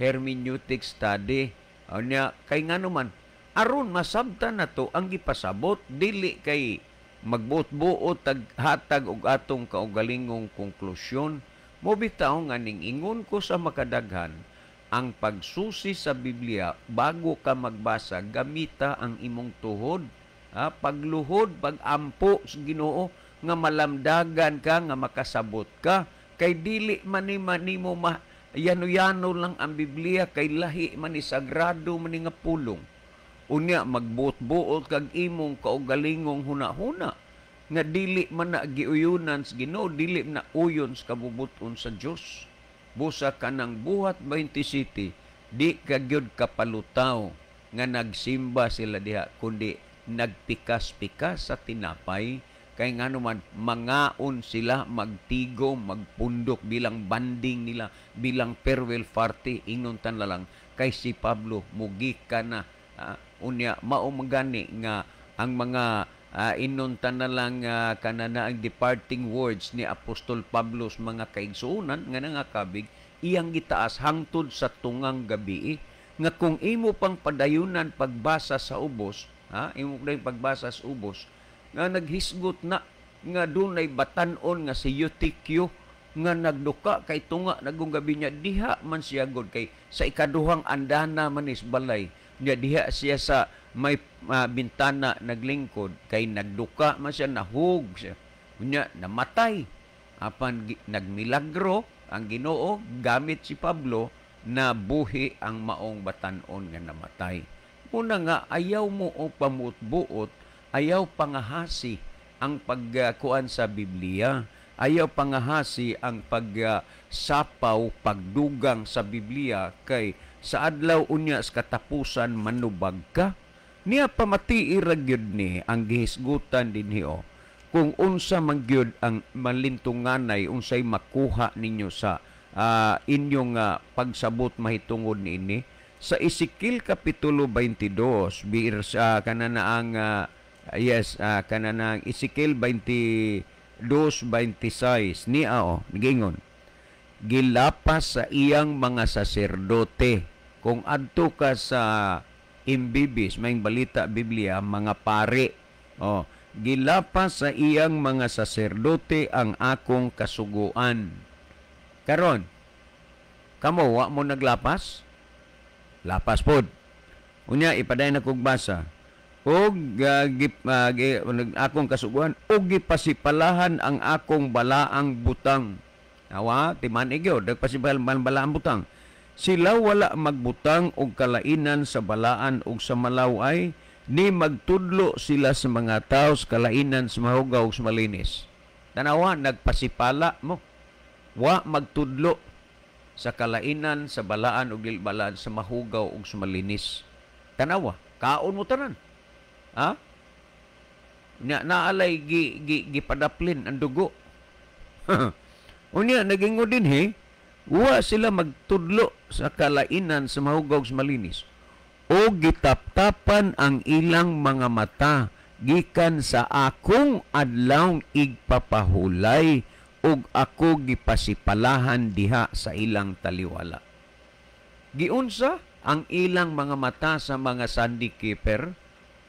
hermeneutic study. Unya kay ngano man aron masabtan nato ang gipasabot, dili kay magbuot-buot tag hatag og atong kaugalingong konklusyon. Mo bitaw nga ning ingon ko sa makadaghan, ang pagsusi sa Biblia bago ka magbasa, gamita ang imong tuhod, pagluhod, pagampo sa Ginoo nga malamdagan ka, nga makasabot ka, kay dili man ni manimo yano-yano lang ang Biblia, kay lahi man ni sagrado man ni nga pulong. Unya magbuot-buot kag imong kaugalingong huna-huna nga dili man na giuyunan sa Ginoo, dili man na uyon sa kabubuton sa Dios. Busa kanang Buhat 27, di ka gyud kapalutaw nga nagsimba sila diha, kundi nagpikas-pikas sa tinapay, kay ngano man mangaon sila, magtigom, magpundok bilang banding nila, bilang farewell party. Ingnon tan lang kay si Pablo mugika na. Unya mao magani nga ang mga inunta na lang kanana ang departing words ni Apostol Pablo sa mga kaigsuonan nga nangakabig, iyang gitaas hangtod sa tungang gabi, nga kung imo pang padayunan pagbasa sa ubos, imo pang pagbasa sa ubos, nga naghisgot na nga dunay batan-on nga si Eutychio nga nagduka kay tunga nagong gabi niya, diha man siya god kay sa ikaduhang andana man is balay niya, diha siya sa may bintana naglingkod, kay nagduka man siya, nahug siya, unya namatay. Apan nagmilagro ang Ginoo gamit si Pablo na buhi ang maong batan-on nga namatay. Una nga ayaw mo o pamutbuot, ayaw pangahasi ang pagkuan sa Biblia, ayaw pangahasi ang pagsapaw, pagdugang sa Biblia, kay sa adlaw unya sa katapusan manubag ka. Niya pamati ra gyud ni ang gihisgutan dinhi o kung unsa man gyud ang malintunganay, unsay makuha ninyo sa inyong pagsabot mahitungod niini. Sa Ezekiel kapitulo 22 bir kanana ang kanana ang Ezekiel 22:26 niya o giingon, gilapas sa iyang mga saserdote. Kung adto ka sa Imbibis, may balita Biblia, mga pare. Oh, gilapas sa iyang mga saserdote ang akong kasuguan. Karon, kamo wa mo naglapas? Lapas pod. Unya ipadayon na kog basa. Og akong kasuguan og gipasipalahan ang akong balaang butang. Awa, timan igyo, nagpasipalahan balaang butang. Sila wala magbutang og kalainan sa balaan og sa malaway, ni magtudlo sila sa mga tao sa kalainan sa mahugaw ug sa malinis. Tanawa, nagpasipala mo. Wa magtudlo sa kalainan sa balaan og dili balaan, sa mahugaw ug sa malinis. Tanawa, kaon mo tanan. Ha? Nya naalay gipadaplin ang dugo. Unya nagingo dinhi, wa sila magtudlo sa kalainan sa mahugaw sa malinis, o gitaptapan ang ilang mga mata gikan sa akong adlawng igpapahulay, ug ako gipasipalahan diha sa ilang taliwala. Giunsa ang ilang mga mata sa mga Sunday keeper,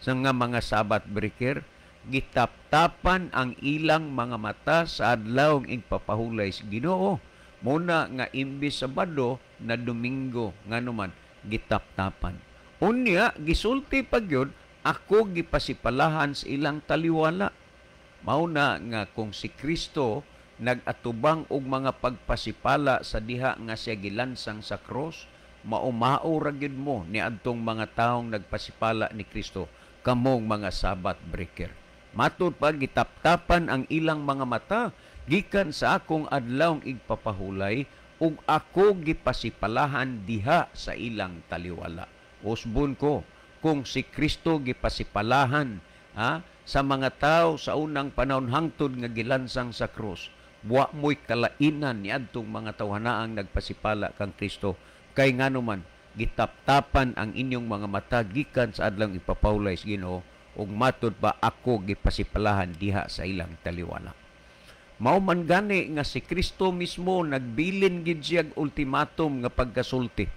sa nga mga Sabbath breaker, gitaptapan ang ilang mga mata sa adlawng igpapahulay sa Ginoo. Muna nga imbis Sabado na Domingo, nganuman gitaptapan. Unya gisulti pa gyud, ako gipasipalahan sa ilang taliwala. Mao na nga kung si Kristo nag-atubang og mga pagpasipala sa diha nga siya gilansang sa cross, maumao ra gyud mo niadtong mga taong nagpasipala ni Kristo, kamong mga Sabbath breaker. Matud pa gitaptapan ang ilang mga mata gikan sa akong adlawng igpapahulay ug ako gipasipalahan diha sa ilang taliwala. Usbon ko kung si Kristo gipasipalahan sa mga tao sa unang panahon hangtod nga gilansang sa krus, wa mo'y kalainan niadtong mga tawhanaang nagpasipala kang Kristo, kay nganuman gitaptapan ang inyong mga mata gikan sa adlawng ipapahulay sa Ginoo ug matud pa ako gipasipalahan diha sa ilang taliwala. Mao man gani nga si Kristo mismo nagbilin gid siyag ultimatum nga pagkasulti.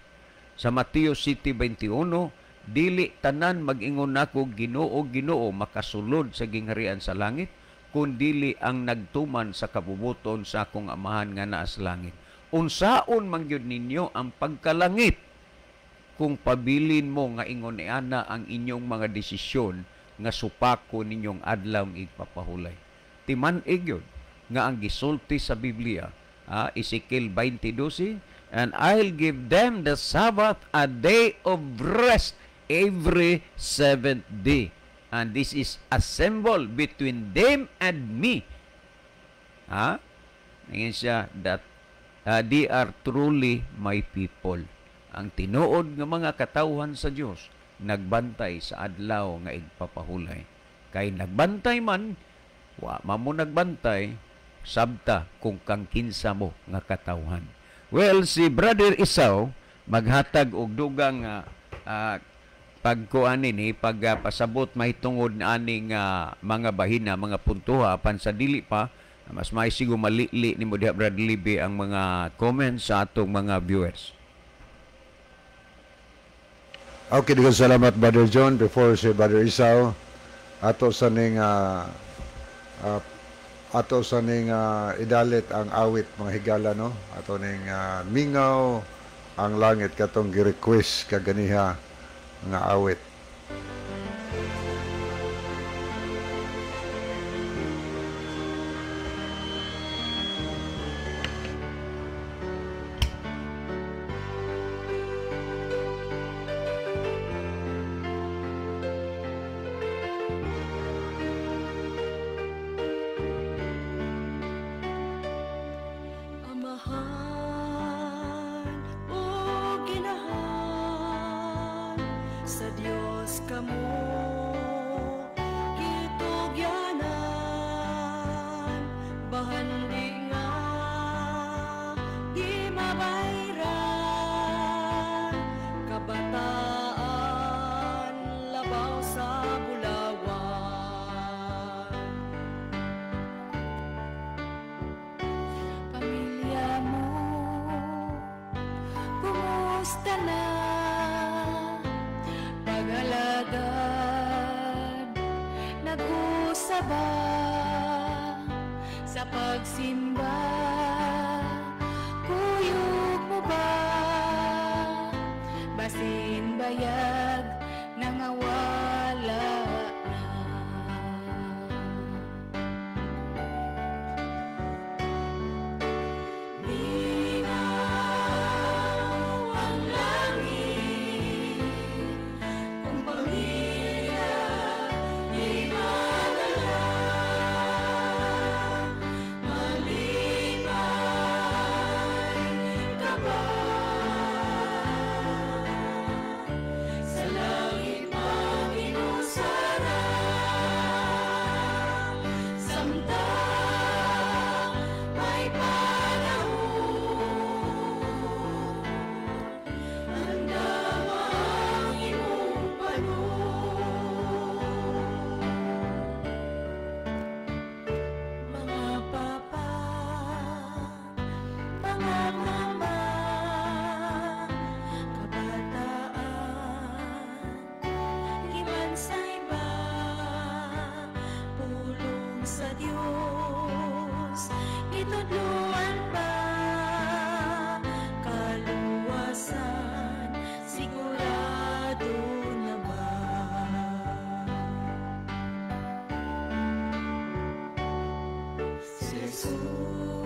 Sa Mateo 7:21, dili tanan mag-ingon nako Ginoo, Ginoo makasulod sa gingharian sa langit, kun dili ang nagtuman sa kabubuton sa akong Amahan nga naa sa langit. Unsaon man gyud ninyo ang pagkalangit kung pabilin mo nga ingon ni ana ang inyong mga desisyon nga supako ninyong adlaw igpapahulay. Timan-ig yun nga ang gisulti sa Biblia, Ezekiel 20:12, and I'll give them the Sabbath, a day of rest every seventh day. And this is a symbol between them and me. Ngayon siya that they are truly my people. Ang tinuod nga mga katawhan sa Dios nagbantay sa adlaw nga igpapahulay. Kay nagbantay man, wa man mo nagbantay, sabta kung kang kinsa mo nga katawhan. Well, si Brother Isaw maghatag og dugang pagkuan nini, pagpasabot mahitungod aning mga bahina, mga puntuha, apan sa dili pa mas may sigo malili nimo diha, Brother Libby, ang mga comments sa atong mga viewers. Okay, daghang salamat Brother John. Before si Brother Isaw, ato sa ning idalit ang awit mga higala, no? Ato ning mingaw ang langit katong gi-request kaganiha nga awit. Si Jesus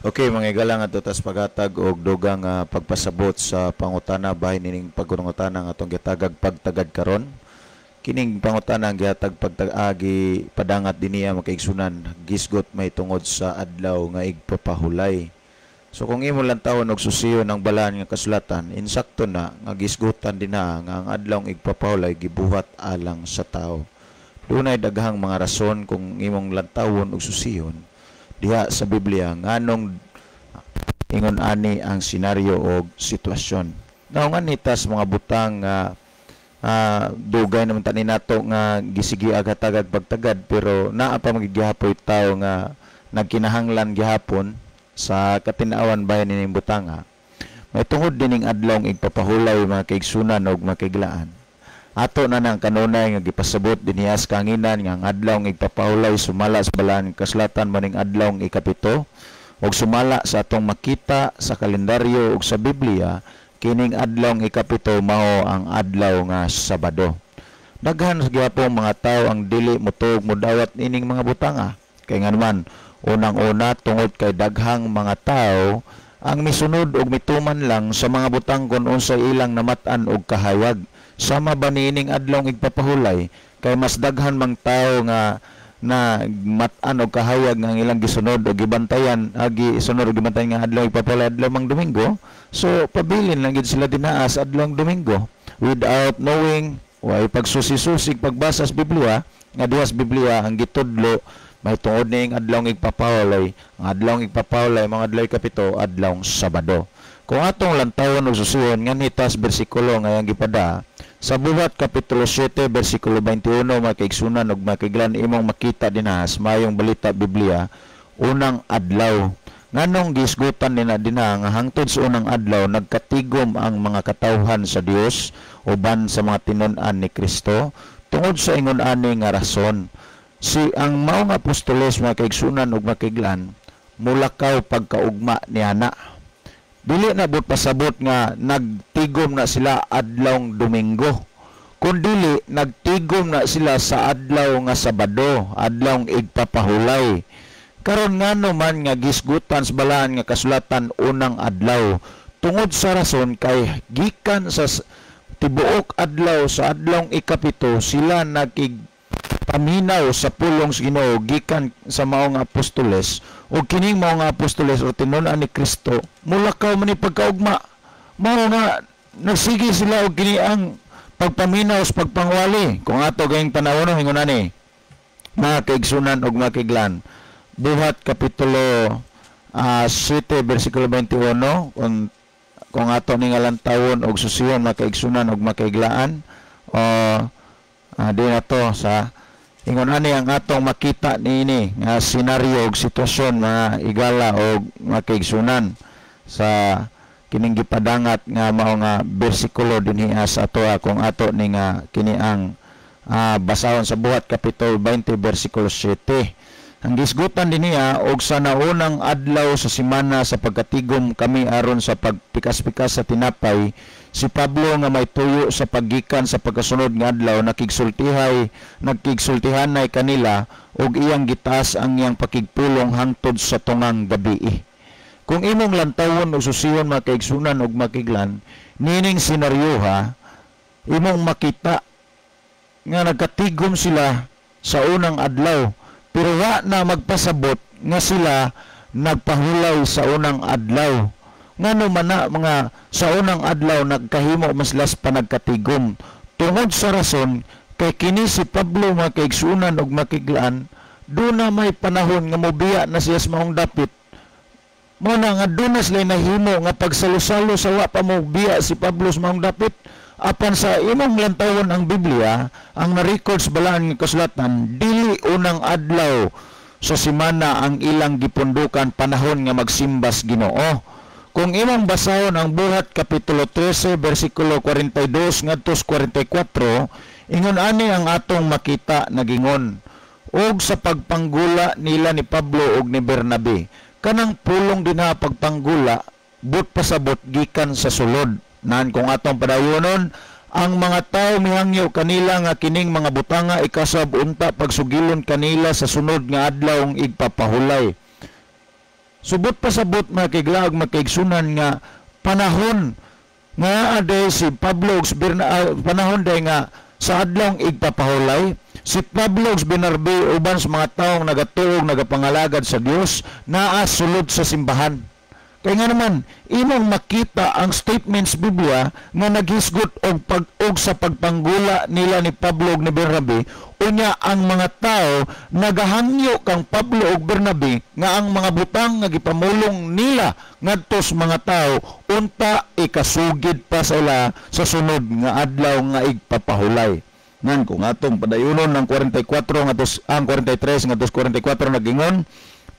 Okay, mga igala, nga tas paghatag og dugang pagpasabot sa pangutana bahin nining pagungutana nga atong gitagag pagtagad karon. Kining pangutana ang gihatag pagtag-agi padangat dinhiya, mga kaigsunan, gisgot may tungod sa adlaw nga igpapahulay. So kung imo lang tawon og susiyon ang balaan nga kasulatan, insakto na nga gisgutan dinha nga ang adlaw nga igpapahulay gibuhat alang sa tao. Dunay daghang mga rason kung imong lantawon og susiyon diha sa Biblia nganong ingon ani ang senaryo og sitwasyon. Now nganhi tas mga butang nga dugay naman tani nato nga gisigi agatagag pagtagad, pero naa pa magigihapoy tawo nga nagkinahanglan gihapon sa katinawan bahin nining butanga. May tungod dining adlawng igpapahulay, mga kaigsunan og makiglaan. Ato na nang kanunay nga gipasabot dinhiya sa kanginan nga ang adlawng igpapahulay sumala sa balaan kasulatan maning adlawng ikapito, ug sumala sa atong makita sa kalendaryo ug sa Biblia, kining adlawng ikapito mao ang adlaw nga Sabado. Daghan sa gihapong mga tawo ang dili motuog modawat ining mga butanga. Kay nga naman, unang-una tungod kay daghang mga tawo ang misunod og mituman lang sa mga butang kon unsay ilang namat-an og kahayag. Sama ba niining adlawng igpapahulay, kay mas daghan mang tawo nga na mat-an og kahayag nga ang ilang gisunod og gibantayan, agi sunod og gibantayan nga adlaw igpapahulay adlaw mang Domingo. So pabilin lang gid sila dinaa sa adlawng Domingo without knowing, way pagsusi-susig pagbasa sa Biblia nga diha sa Biblia ang gitudlo may tungod ning adlawng igpapahulay, ang adlawng igpapahulay mga adlaw ikapito, adlawng Sabado. Kung atong lantawon og susiyon nganhi tas bersikulo nga iyang gipada sa Buhat kapitulo 7 bersikulo 21, mga kaigsunan ug makiglan, imong makita dinha sa Maayong Balita Biblia, unang adlaw. Nganong gisgutan nila dinha nga hangtod sa unang adlaw nagkatigom ang mga katawhan sa Dios uban sa mga tinun-an ni Kristo? Tungod sa ingon ani nga rason, si ang maong apostoles, mga kaigsunan ug makiglan, mulakaw pagkaugma niana. Dili na but pasabot nga nagtigom na sila adlawng Domingo, kun dili nagtigom na sila sa adlaw nga Sabado, adlawng igpapahulay. Karon ngano man nga gisgutan sa balaan nga kasulatan unang adlaw? Tungod sa rason kay gikan sa tibuok adlaw sa adlawng ikapito sila nakigpaminaw sa pulong sa Ginoo gikan sa maong apostoles, ug kining maong apostoles o tinun-an ni Kristo mulakaw man ni pagkaugma. Mao nga nagsige sila og kini ang pagpaminaw sa pagpangwali. Kung ato gayong tanawon ingon ani, mga kaigsunan og makiglan, Buhat kapitulo 7 bersikulo 21, kung ato ning lantawon og susiyon, mga kaigsunan og makaiglaan, o di na to sa ingon ani ang atong makita niini nga senaryo og sitwasyon, mga igala og mga kaigsunan, sa kining gipadangat nga mao nga bersikulo dinhi sa atoa. Kung ato ni nga kini ang basahon sa Buhat kapitulo 20 bersikulo 7, ang gisgutan dinhiya, og sa naunang adlaw sa semana, sa pagkatigom kami aron sa pagpikas-pikas sa tinapay, si Pablo nga may tuyo sa paggikan sa pagkasunod nga adlaw nagkigsultihanay kanila og iyang gitaas ang iyang pakigpulong hangtod sa tungang gabii. Kung imong lantawon og susiyon, mga kaigsunan og makiglan, nining senaryoha, imong makita nga nagkatigom sila sa unang adlaw, pero wa na magpasabot nga sila nagpahulay sa unang adlaw. Ngano man na mga sa unang adlaw nagkahimo man sila sa panagkatigom? Tungod sa rason kay kini si Pablo, mga kaigsunan og makiglaan, doon na may panahon nga mobiya na siya sa maong dapit. Mao na nga doon na sila nahimo nga pagsalusalo sa wa pa mobiya si Pablo sa maong dapit. Apan sa imong lantawon ang Biblia, ang na-record sa balaan nga kasulatan, dili unang adlaw sa semana ang ilang gipundukan panahon nga magsimbas Ginoo. Kung imong basahon ang Buhat kapitulo 13 bersikulo 42 ngadto 44, ingon ani ang atong makita nagingon, og sa pagpanggula nila ni Pablo og ni Bernabe, kanang pulong dinha pagpanggula but pasabot gikan sa sulod. Nan kung atong padayonon, ang mga tao mihangyo kanila nga kining mga butanga ikasab unta pagsugilon kanila sa sunod nga adlawng igpapahulay. Subot pasabot, mga kaigla ug makaigsunan, nga panahon nga aday si Pablo ug panahon day nga sa adlawng igpapahulay si Pablo ug Bernabe uban sa mga taong nagatuog, nagapangalagad sa Dios, naa sulod sa simbahan. Kay nga naman, imong makita ang statements Biblia nga naghisgot og pag og sa pagpanggula nila ni Pablo ug ni Bernabe. Unya ang mga tao nagahangyo kang Pablo ug Bernabe nga ang mga butang nga gipamulong nila ngadto sa mga tao unta ikasugid pa sa ila sa sunod nga adlaw nga igpapahulay. Ngan kung atong padayunon ng 44 ngadto ang 43 ngadto 44, nagingon,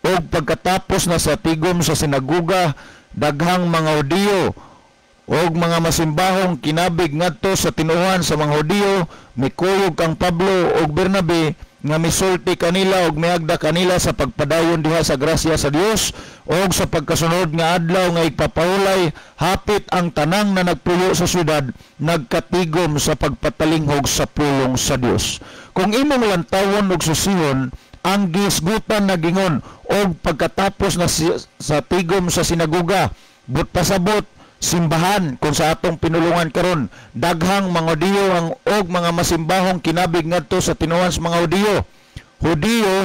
"Og pagkatapos na sa tigom sa sinaguga, daghang mga Hudiyo og mga masimbahong kinabig ngadto sa tinuohan sa mga Hudiyo. Mikuyog kang Pablo og Bernabe nga misulti kanila og miagda kanila sa pagpadayon diha sa grasya sa Dios. Og sa pagkasunod nga adlaw nga igpapahulay, hapit ang tanang na nagpuyo sa syudad nagkatigom sa pagpatalinghog sa pulong sa Dios." Kung imong lantawon og susihon ang gisgutan, nagingon, "Og pagkatapos na sa tigom sa sinaguga," but pasabot simbahan. Kung sa atong pinulungan karon, daghang mga Hudiyo ang og mga masimbahong kinabig ngadto sa tinuohan sa mga Hudiyo. Hudiyo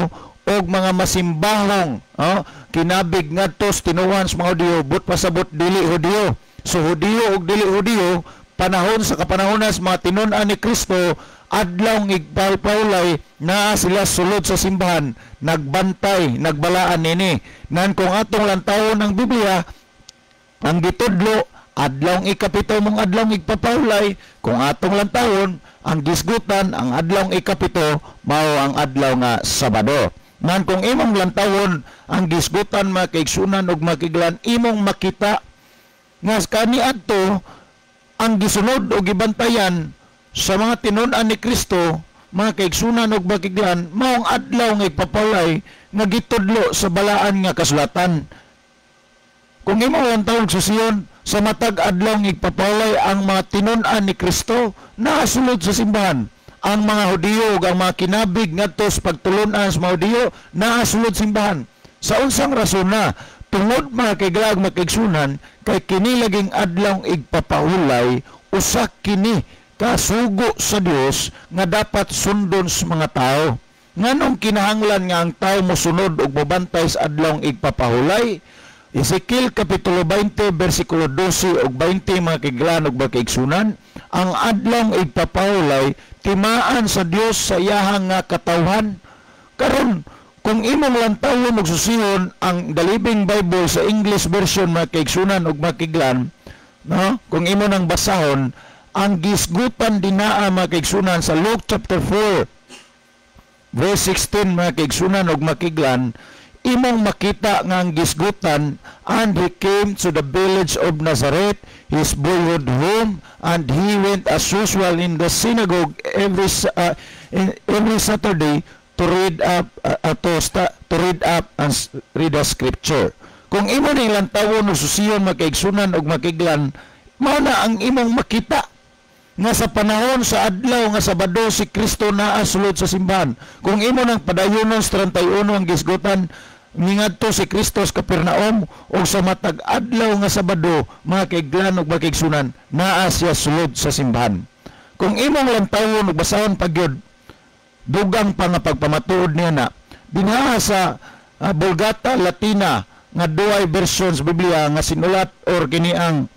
og mga masimbahong, oh, kinabig ngadto sa tinuohan sa mga Hudiyo, but pasabot dili Hudiyo. So Hudiyo og dili Hudiyo, panahon sa kapanahonan sa mga tinun-an ni Kristo, adlaw igpalpaulay, naa sila sulod sa simbahan, nagbantay, nagbalaan nini. Nan kung atong lantawon ng Biblia, ang gitudlo, adlawng 7 mong adlawng igpapahulay. Kung atong lantawon ang gisgutan, ang adlawng 7 mao ang adlaw nga Sabado. Nan kung imong lantawon ang gisgutan, mga kaigsunan ug makiglan, imong makita nga kaniadto ang gisunod o gibantayan sa mga tinun-an ni Kristo, mga kaigsunan ug makiglan, maong adlaw nga igpapahulay nga gitudlo sa balaan nga kasulatan. Kung imong lantawon susiyon, sa matag adlaw nga igpapahulay, ang mga tinun-an ni Kristo naasulod sa simbahan. Ang mga Hudiyo ug ang mga kinabig ngadto sa pagtulun-an sa mga Hudiyo naasulod simbahan. Sa unsang rason na? Tungod, mga kaigla ug makaigsunan, kay kini laging adlaw igpapahulay, usa kini kasugo sa Dios nga dapat sundon sa mga tao. Nganong kinahanglan nga ang tao mosunod ug mobantay sa adlaw igpapahulay? Ezekiel Kapitulo 20, versikulo 12 ug 20, mga kaiglaan ug makaigsunan, ang adlaw igpapahulay timaan sa Dios sa iyahang nga katawhan. Karon, kung imong lantawon ug susihon ang The Living Bible sa English version, mga kaigsunan ug makiglan, no? Kung imo nang basahon ang gisgutan dinaa, mga kaigsunan, sa Luke chapter 4 verse 16, mga kaigsunan ug makiglan, imong makita nga ang gisgutan, "And he came to the village of Nazareth, his boyhood home, and he went as usual in the synagogue every Saturday to read up and read the scripture." Kung imo ning lantawon o susiyon, makaigsunan og makiglan, mao na ang imong makita nga sa panahon sa adlaw nga Sabado, si Kristo naa sulod sa simbahan. Kung imo nang padayonon sa 31 ang gisgutan, ningadto si Kristo sa Capernaum og sa matag adlaw nga Sabado, mga kaiglan ug makaigsunan, naa siya sulod sa simbahan. Kung imong lantawon ug basahon pagyud, dugang pa nga pagpamatuod niya na dinha sa Vulgata Latina nga duay versions Biblia nga sinulat or kini ang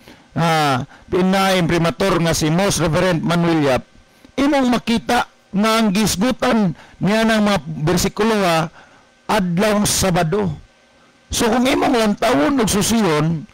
pina-imprimatur nga si Most Reverend Manuel Yap, imong makita nga ang gisgutan niya ng mga bersikulo ha, adlaw Sabado. So kung imong lantawon og susiyon,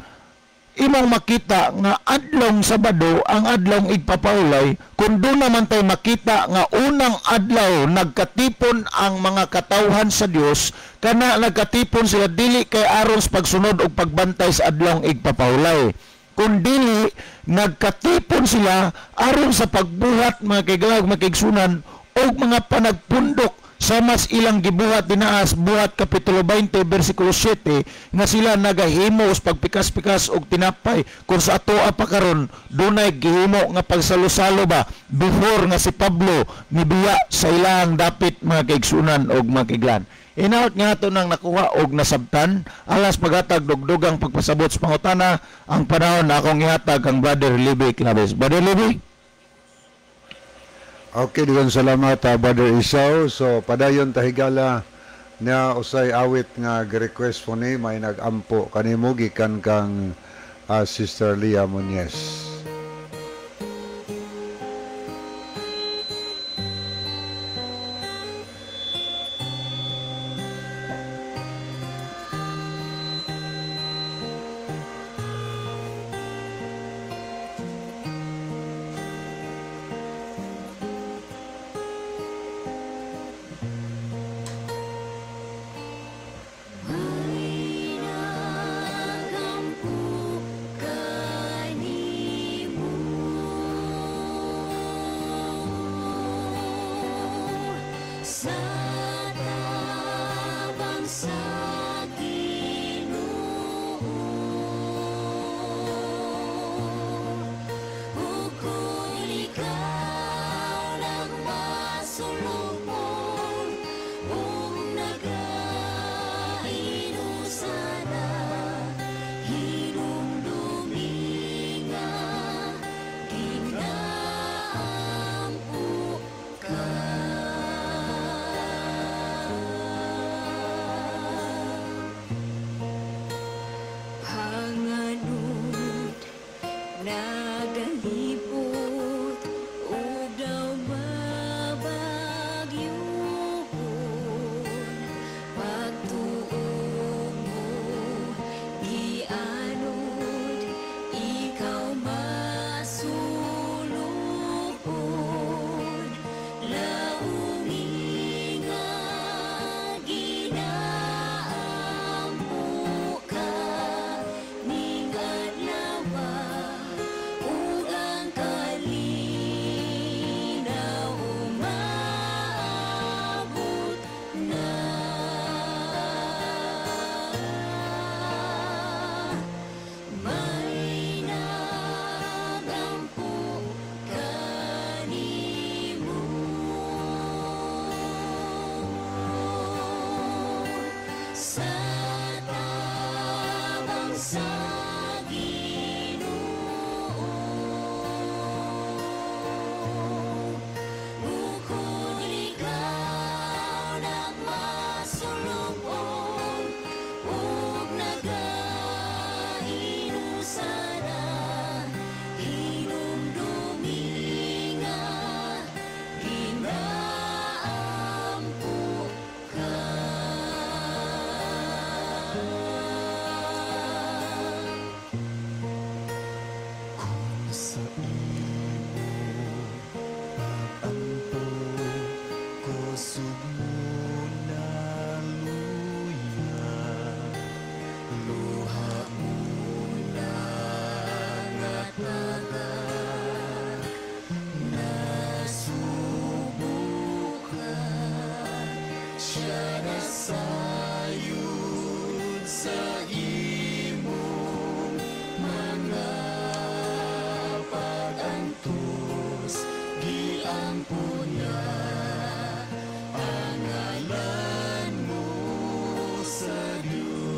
imong makita nga adlaw Sabado ang adlaw igpapahulay. Kung doon naman tayo makita nga unang adlaw nagkatipon ang mga katawhan sa Dios, kana nagkatipon sila dili kay aron sa pagsunod og pagbantay sa adlaw igpapahulay, kun dili nagkatipon sila aron sa pagbuhat, mga kaiglag makaigsunan, og mga panagpundok sa mas ilang gibuhat dinaas Buhat Kapitulo 20 versikulo 7 nga sila nagahimo sa pagpikas-pikas og tinapay. Kung sa atoa pa karon dunay gihimo nga pagsalo-salo ba before nga si Pablo mibiya sa ilang dapit, mga kaigsunan og mga kaiglan. Inaot nga ato nang nakuha og nasabtan, alas paghatag dugdugang pagpasabot sa pangutana ang panahon na akong ihatag kang Brother Libby Claves. Brother Libby? Okay, daghang salamat, Brother Isaw. So padayon tahigala niya usay awit nga request po ni may nagampo kanimo gikan kang Sister Leah Muñez. May nagampo kanimo sa tabang sa Ginoo, ug kung ikaw nagmasulupon ug nagainusana, hinumdumi nga ginaampo ka. Panganod nagalipot ug daw mabagyuhon, pagtuo mo gianod, ikaw masulupon, laumi nga ginaampo ka ning adlaw ug ang kalinaw umaabot na. May nagampo kanimo sa tabang sa Ginoo, ug kung ikaw nagmasulupon ug nagainusana, hinumdumi nga ginaampo ka. Kung sa imo pag-ampo, kusog mo na luya, luha mo na nga tagak, nasubukan siya na sayod sa imong mga pag-antos, giampo niya ang ngalan mo sa Diyos.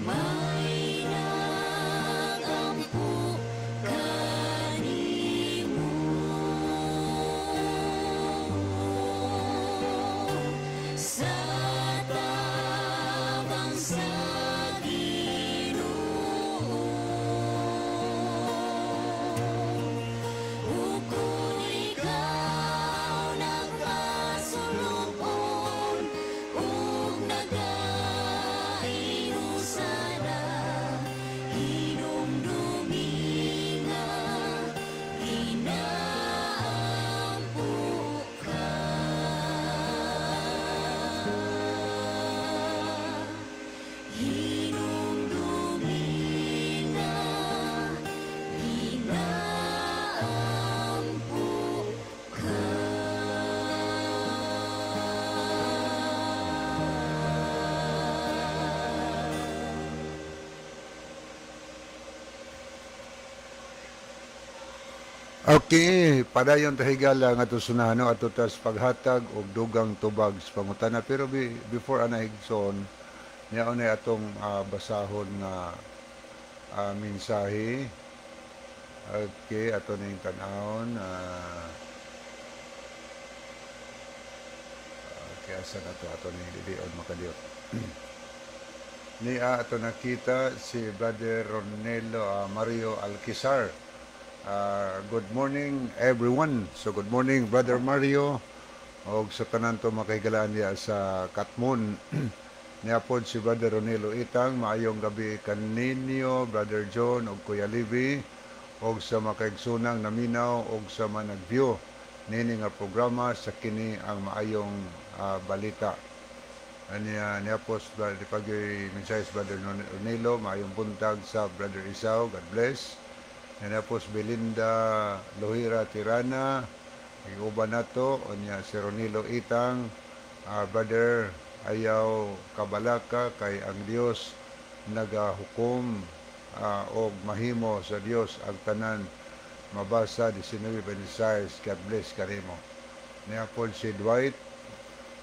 May nagampo kanimo sa tabang sa Ginoo, ug kung ikaw nagmasulupon ug nagainusana, Okay, padayon ta higala nga sunahan no ato tas paghatag og dugang tubag sa pangutana, pero before ana higson niya unay atong basahon nga mensahe. Okay, ato ning tan-awon. Okay, asa na to ato ning dilion makaliot. Niya ato nakita si Brother Ronelo Mario Alquizar. Good morning everyone. So good morning, Brother Mario, og sa tanan to makahigalaan niya sa Katmon. Niya pod si Brother Ronelo Itang, maayong gabi kaninyo Brother John og Kuya Libby og sa makaigsunang naminaw og sa managview nini nga programa sa kini ang maayong balita. Anya niya po Brother pagyoy mensahe Brother Ronelo, maayong buntag sa Brother Isaw, God bless. Niya po si Belinda Lohira Tirana, uban nato, unya si Ronilo Itang, brother, ayaw kabalaka kay ang Dios nagahukom og mahimo sa Dios ang tanan mabasa 19:26. God bless kanimo. Niya po si Dwight,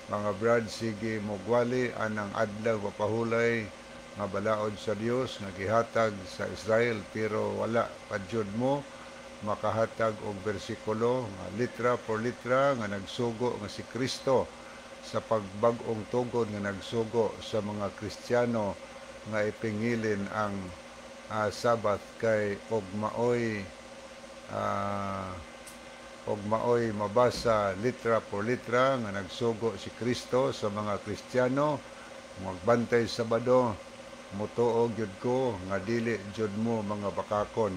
mga brad, sige mogwali anang adlaw mapahulay nga balaod sa Dios nga gihatag sa Israel, pero wala pa jud mo makahatag og bersikulo nga litra por litra nga nagsugo nga si Kristo sa pagbag-ong tugon nga nagsugo sa mga Kristiyano nga ipingilin ang Sabat kay og maoy mabasa litra por litra nga nagsugo si Kristo sa mga Kristiyano magbantay Sabado. Mutuo gyud ko nga dili jud mo mga bakakon,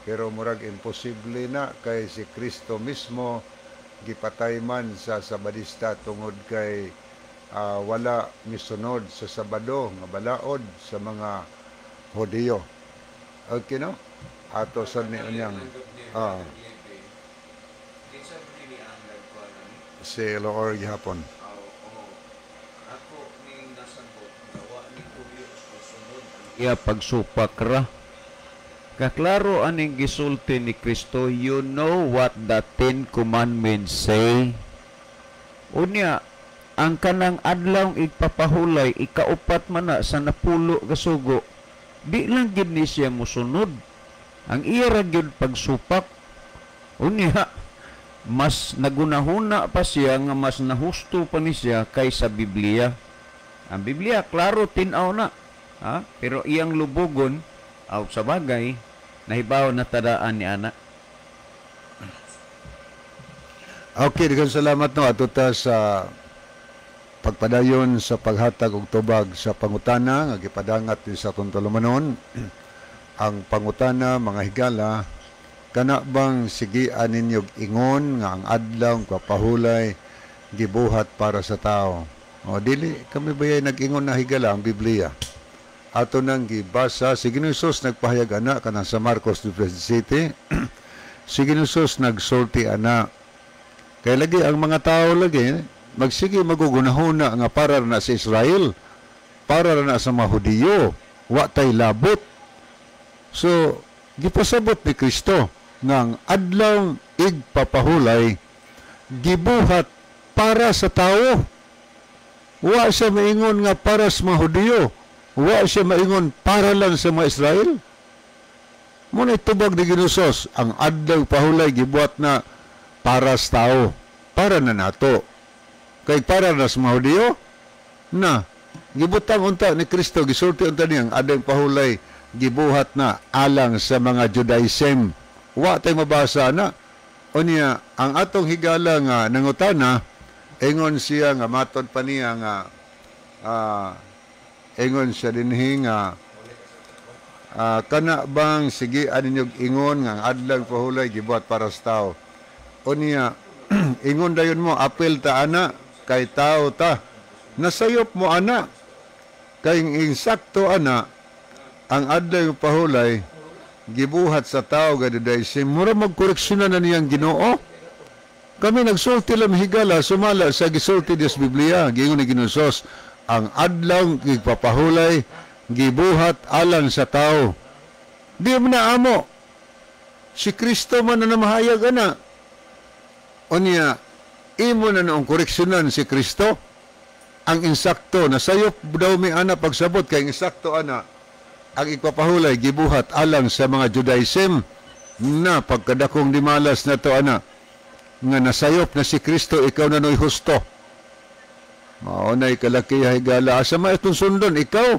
pero murag imposible na kay si Kristo mismo gipatay man sa Sabadista tungod kay wala misunod sa Sabado nga balaod sa mga Hudiyo. Okay no? Ato sa ni unyang si Lord gihapon. Iya pagsupak ra. Kaklaro aning gisulti ni Kristo, you know what the Ten Commandments say. Unya, ang kanang adlaw igpapahulay, ikaupat man na sa 10 ka sugo, di lang gid ni siya mosunod. Ang iya ra gyud pagsupak. Unya, mas nagunahuna pa siya nga mas nahusto pa ni siya kaysa Biblia. Ang Biblia, klaro tin-aw na. Ha? Pero iyang lubugon aw sa bagay nahibaw na tadaan ni ana. Okay, daghang salamat no ato ta sa pagpadayon sa paghatag og tubag sa pangutana nga gipadangat ni sa atong tulumanon. Ang pangutana mga higala, kana bang sigian ninyo ingon nga ang adlaw kapahulay gibuhat para sa tao? O dili kami bayay nag-ingon na higala ang Biblia. Ato nang gibasa si Ginoong Hesus nagpahayag ana kanang sa Marcos 17. Si Ginoong Hesus nagsulti ana. Kay lagi ang mga tao lagi magsige magugunahuna nga para na sa Israel, para na sa mga Hudiyo, wa tay labot. So gipasabot ni Kristo nga ang adlaw igpapahulay gibuhat para sa tao. Wa siya maingon nga para sa mga Hudiyo. Wa siya maingon para lang sa mga Israel. Muna tubag ni Ginoong Hesus, ang adlaw pahulay gibuhat na para sa tao, para na nato. Kay para na sa mga Hudiyo, na gibutang unta ni Kristo, gisulti unta niya ang adlaw pahulay gibuhat na alang sa mga Judaism. Wa tay mabasa na. Unya, ang atong higala nga nangutana, ingon siya nga matod pa niya nga ingon siya dinhi nga kana bang sige ninyo ingon nga ang adlaw pahulay gibuhat para sa tao. Unya ingon dayon mo apel ta ana kay tao ta. Nasayop mo ana kay insakto ana ang adlaw pahulay gibuhat sa tao gadiday si mura magkoreksyonan na niyang Ginoo. Kami nagsulti lang higala sumala sa gisulti Dios Biblia giingon ni Ginoong Hesus, ang adlaw gipapahulay gibuhat alang sa tao. Di mo na amo. Si Kristo man na namahayag ana. Unya, imo na noong koreksyonan si Kristo. Ang insakto, nasayop daw mi ana pagsabot kay ang insakto ana, ang igpapahulay gibuhat alang sa mga Judaism na pagkadakong dimalas na to ana, nga nasayop na si Kristo, ikaw na no'y husto. Mao na'y kalaki, higala. Asa man itong sundon, ikaw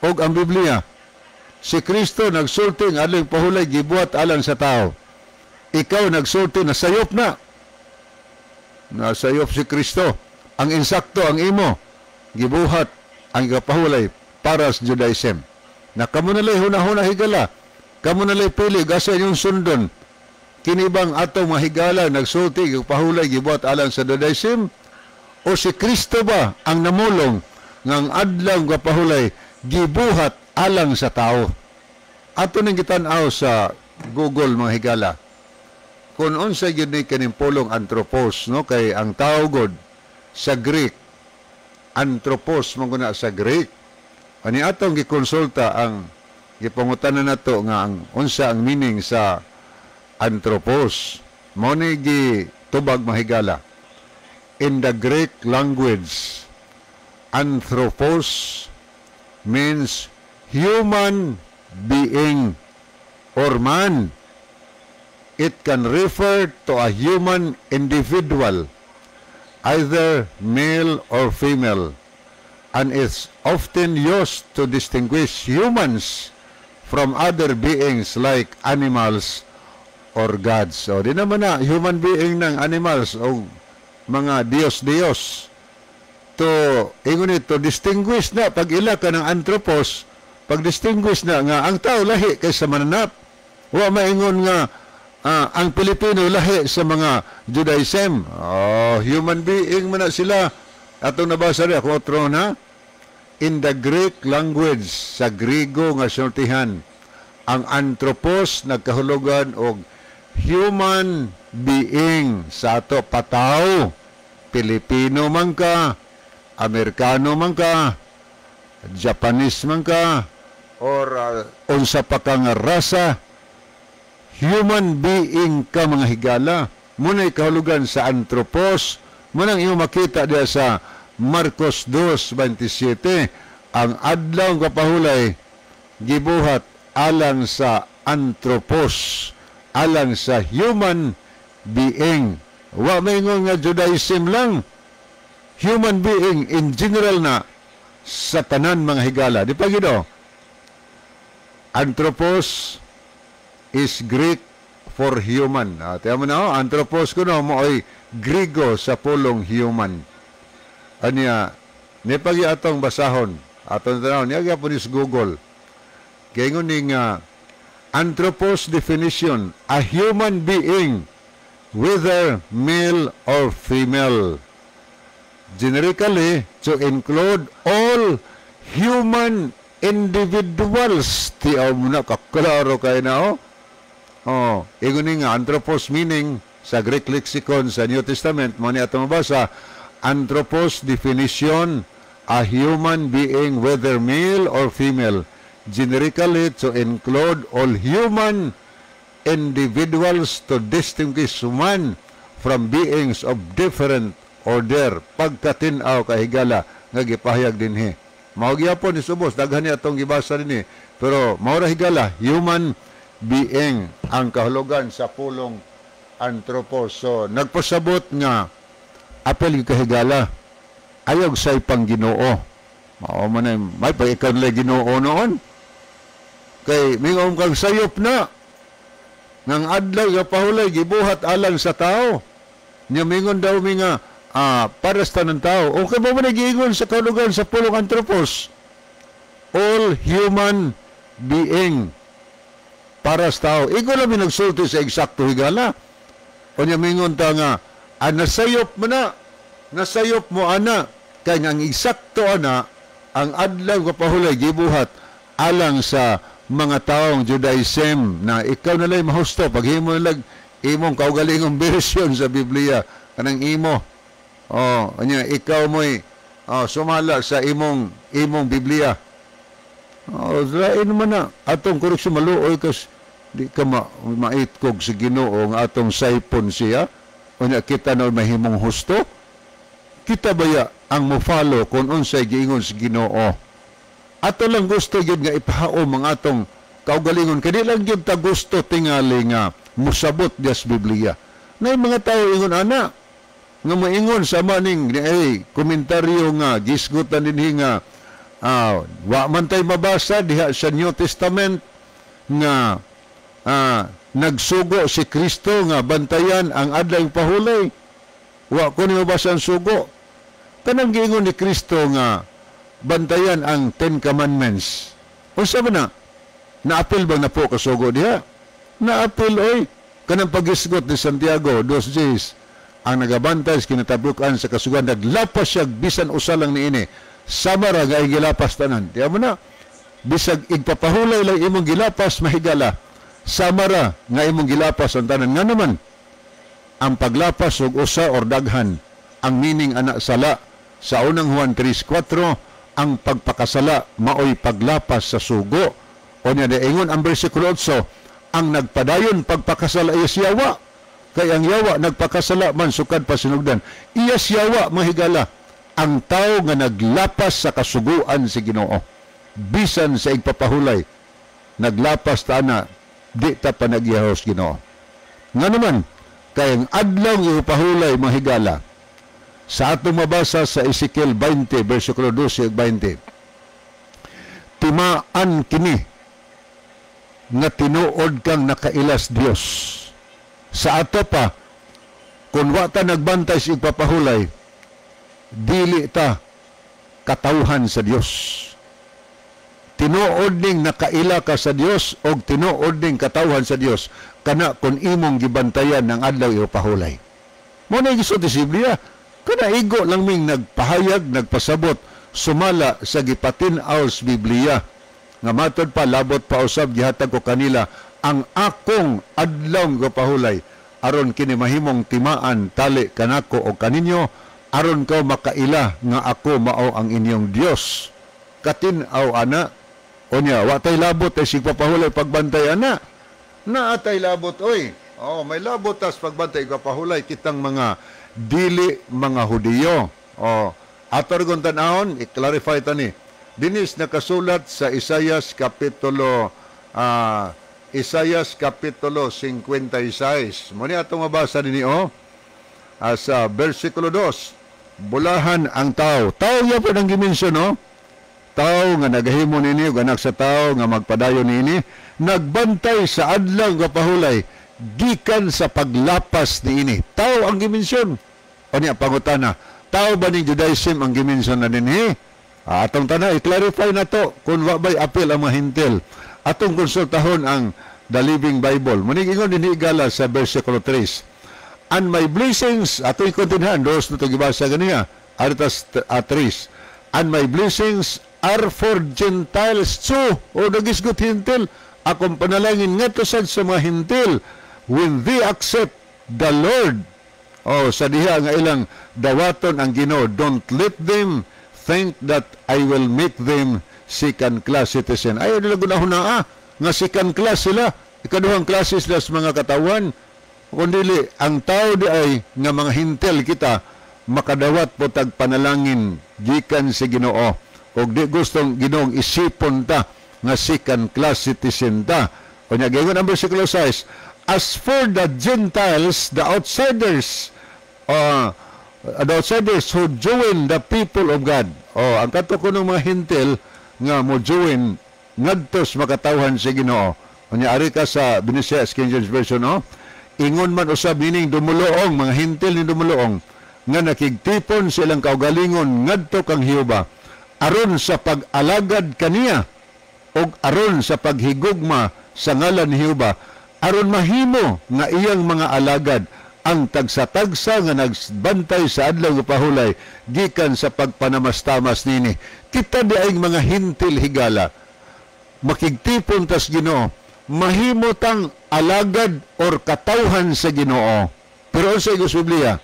og ang Biblia? Si Kristo nagsulti nga aling pahulay gibuhat alang sa tao. Ikaw nagsulti nasayop na. Nasayop si Kristo. Ang insakto ang imo gibuhat ang igapahulay para sa Judaism. Na kamo nalay hunahuna, higala. Kamo nalay pili gasa inyong sundon. Kini bang atong mahigala nagsulti pahulay gibuhat alang sa Judaism, o si Kristo ba ang namulong nga ang adlaw nga pahulay gibuhat alang sa tao? Ato ning gitan-aw sa Google, mga higala. Kung unsa gyud ni kining pulong anthropos, no, kay ang tao god sa Greek, anthropos man guna sa Greek. Ani atong gikonsulta, ang gipangutana nato nga ang unsa ang meaning sa anthropos. Mao ni gitubag, mahigala. In the Greek language, anthropos means human being or man. It can refer to a human individual, either male or female, and is often used to distinguish humans from other beings like animals or gods. So, di naman na human being ng animals o mga Diyos-Diyos. To, ingon ito, distinguish na, pag ila ka ng anthropos, pag distinguish na nga ang tao lahi kaysa mananap. Wa maingon nga ang Pilipino lahi sa mga Judaism. Oh, human being man na sila. Atong nabasa rin, ako otro na. In the Greek language, sa Griego nga sultihan, ang anthropos nagkahulugan og human being, sa ato pataw. Pilipino man ka, Amerikano man ka, Japanese man ka, or unsa pa ka nga rasa, human being ka, mga higala. Muna'y kahulugan sa anthropos. Munang iyong makita diya sa Marcos 2:27, ang adlaw kapahulay gibuhat alang sa anthropos, alang sa human being. Wa maingon nga Judaism lang. Human being in general na sa tanan, mga higala. Di pa gido? Anthropos is Greek for human. Tiyan mo na, oh, anthropos kuno mo ay Grigo sa pulong human. Anya, ni pagi atong basahon, atong tanaw, niya gyapon is Google. Kaya ni nga, anthropos definition, a human being, whether male or female. Generically, to include all human individuals. Tiaw mo na, kaklaro kayo na, oh. Oh, ingon ni nga, anthropos meaning, sa Greek lexicon sa New Testament, mo ni atong mabasa, anthropos definition, a human being, whether male or female, generically to include all human individuals, to distinguish man from beings of different order. Pagkatin-aw kahigala nga gipahayag dinhi. Mao gyapon ni subos daghan ni atong gibasa dinhi. Pero mao ra, higala, human being ang kahulugan sa pulong anthropos. So nagpasabot nga apel gyud kahigala. Ayaw say pang Ginoo. Mao man ay may pag ikaw nila Ginoo noon. Kay mingom kang sayop na. Ngang adlaw nga pahulay gibuhat alang sa tao. Nya mingon daw mi nga para sa tanan tao. Okay ba mo nagiingon sa kahulugan sa pulong anthropos? All human being para sa tao. Ikaw lang mi nagsulti sa eksakto, higala. O nya mingon ta nga nasayop mo na. Nasayop mo ana. Kay nga ang eksakto ana, ang adlaw nga pahulay gibuhat alang sa mga taong Judaism na ikaw na lang mahusto paghimo lag imong kaugalingong version sa Biblia kanang imo. Oh, anya ikaw mo'y, oh, sumala sa imong imong Biblia. Oh, lain man na atong koreksyon, maluoy kas Di ka maitkog si Ginoo nga atong saipon siya, unya kita na mahimong husto. Kita baya ang mo-follow kung unsay giingon sa Ginoo. Ato lang gusto gyud nga ipahaom ang atong kaugalingon. Kay di lang gyud ta gusto tingali nga musabot diya sa Biblia. Nay mga tao ingon ana nga moingon sa maning ay komentaryo nga gisgutan dinhi nga wa man tay mabasa diha sa New Testament nga nagsugo si Kristo nga bantayan ang adlaw pahulay. Wa ko ni mabasa ang sugo. Kanang giingon ni Kristo nga bantayan ang Ten Commandments. Unsa ba na? Naapil ba na po kasugo diha? Naapil oy. Kanang pagisgot ni Santiago 2:10, ang nagabantay sa kinatablukan sa kasuguan naglapas siya bisan usa lang niini. Sama ra nga gilapas tanan. Diha mo na. Bisag igpapahulay lang imong gilapas mahigala. Sama ra nga imong gilapas ang tanan. Nga naman ang paglapas og usa or daghan ang meaning ana sala sa unang Juan 3:4, ang pagpakasala maoy paglapas sa sugo. O niya ingon ang bersikulo 8, ang nagpadayon pagpakasala iya siyawa, kay ang yawa nagpakasala man sukad pa sinugdan. Iya siyawa mahigala ang tao nga naglapas sa kasuguan si Ginoo bisan sa igpapahulay naglapas ta na di ta panagyahos Ginoo. Nga naman kay ang adlaw ipahulay mahigala sa atong mabasa sa Ezekiel 20 bersikulo 12 ug 20, timaan kini nga tinuod kang nakailas Dios. Sa ato pa, kung wa ta nagbantay sa igpapahulay, dili ta katawhan sa Dios. Tinuod ning nakaila ka sa Dios og tinuod ning katawhan sa Dios kana kung imong gibantayan ng adlaw ipahulay. Mo na gisulti sa Biblia, kana igo lang ming nagpahayag, nagpasabot sumala sa gipatin-aw sa Biblia. Nga matod pa labot pa usab gihatag ko kanila ang akong adlaw gapahulay aron kini mahimong timaan tali kanako o kaninyo aron ka makaila nga ako mao ang inyong Dios. Katin-aw ana. Unya wa tay labot ay sigpapahulay pagbantay ana. Naa tay labot oy. Oh, may labot tas pagbantay gapahulay kitang mga dili mga Hudiyo. Oh, ato ron tan-awon, i-clarify tani. Dinis nakasulat sa Isayas kapitulo Isayas kapitulo 56. Muna atong mabasa dinhi oh. Sa bersikulo 2, bulahan ang tao. Tao ya po nang gimension no. Tao nga nagahimo nini ug anak sa tao nga magpadayon niini, nagbantay sa adlaw nga pahulay gikan sa paglapas niini. Tao ang gimension. Unya pangutana, tao ba ning Judaism ang gimension na dinhi? Atong tana i-clarify na to kung wa ba'y apil ang mga hintil. Atong konsultahon ang The Living Bible. Muning ingon dinhi igala sa bersikulo 3. And my blessings, atong ikontinhan, dos na ito gibasa ganiya, aritas 3. And my blessings are for Gentiles too. O nagisgot hintil, akong panalangin ngadto sad sa mga hintil when they accept the Lord. O sa diha nga ilang dawaton ang Ginoo, don't let them think that I will make them second class citizen. Ayaw nila gunahuna nga second class sila, ikaduhang klase sila sa mga katawan. Kung dili, ang tao di ay nga mga hintel kita makadawat po tag panalangin gikan sa Ginoo. Og di gustong Ginoong isipon ta nga second class citizen ta. O nya gayon ang versikulo 6, as for the Gentiles, the outsiders who join the people of God. Oh, ang kato ko ng mga hintil nga mo join ngadto sa makatawhan sa Ginoo. Unya ari ka sa Binisaya King James Version, no? Ingon man usab nining dumuluong mga hintil ni dumuluong nga nakigtipon silang kaugalingon ngadto kang Jehova aron sa pag-alagad kaniya og aron sa paghigugma sa ngalan ni Jehova, aron mahimo nga iyang mga alagad ang tagsa-tagsa nga nagbantay sa adlaw nga pahulay gikan sa pagpanamastamas nini. Kita di ay mga hintil higala makigtipon tas Ginoo, mahimo tang alagad or katawhan sa Ginoo. Pero sa igos Biblia,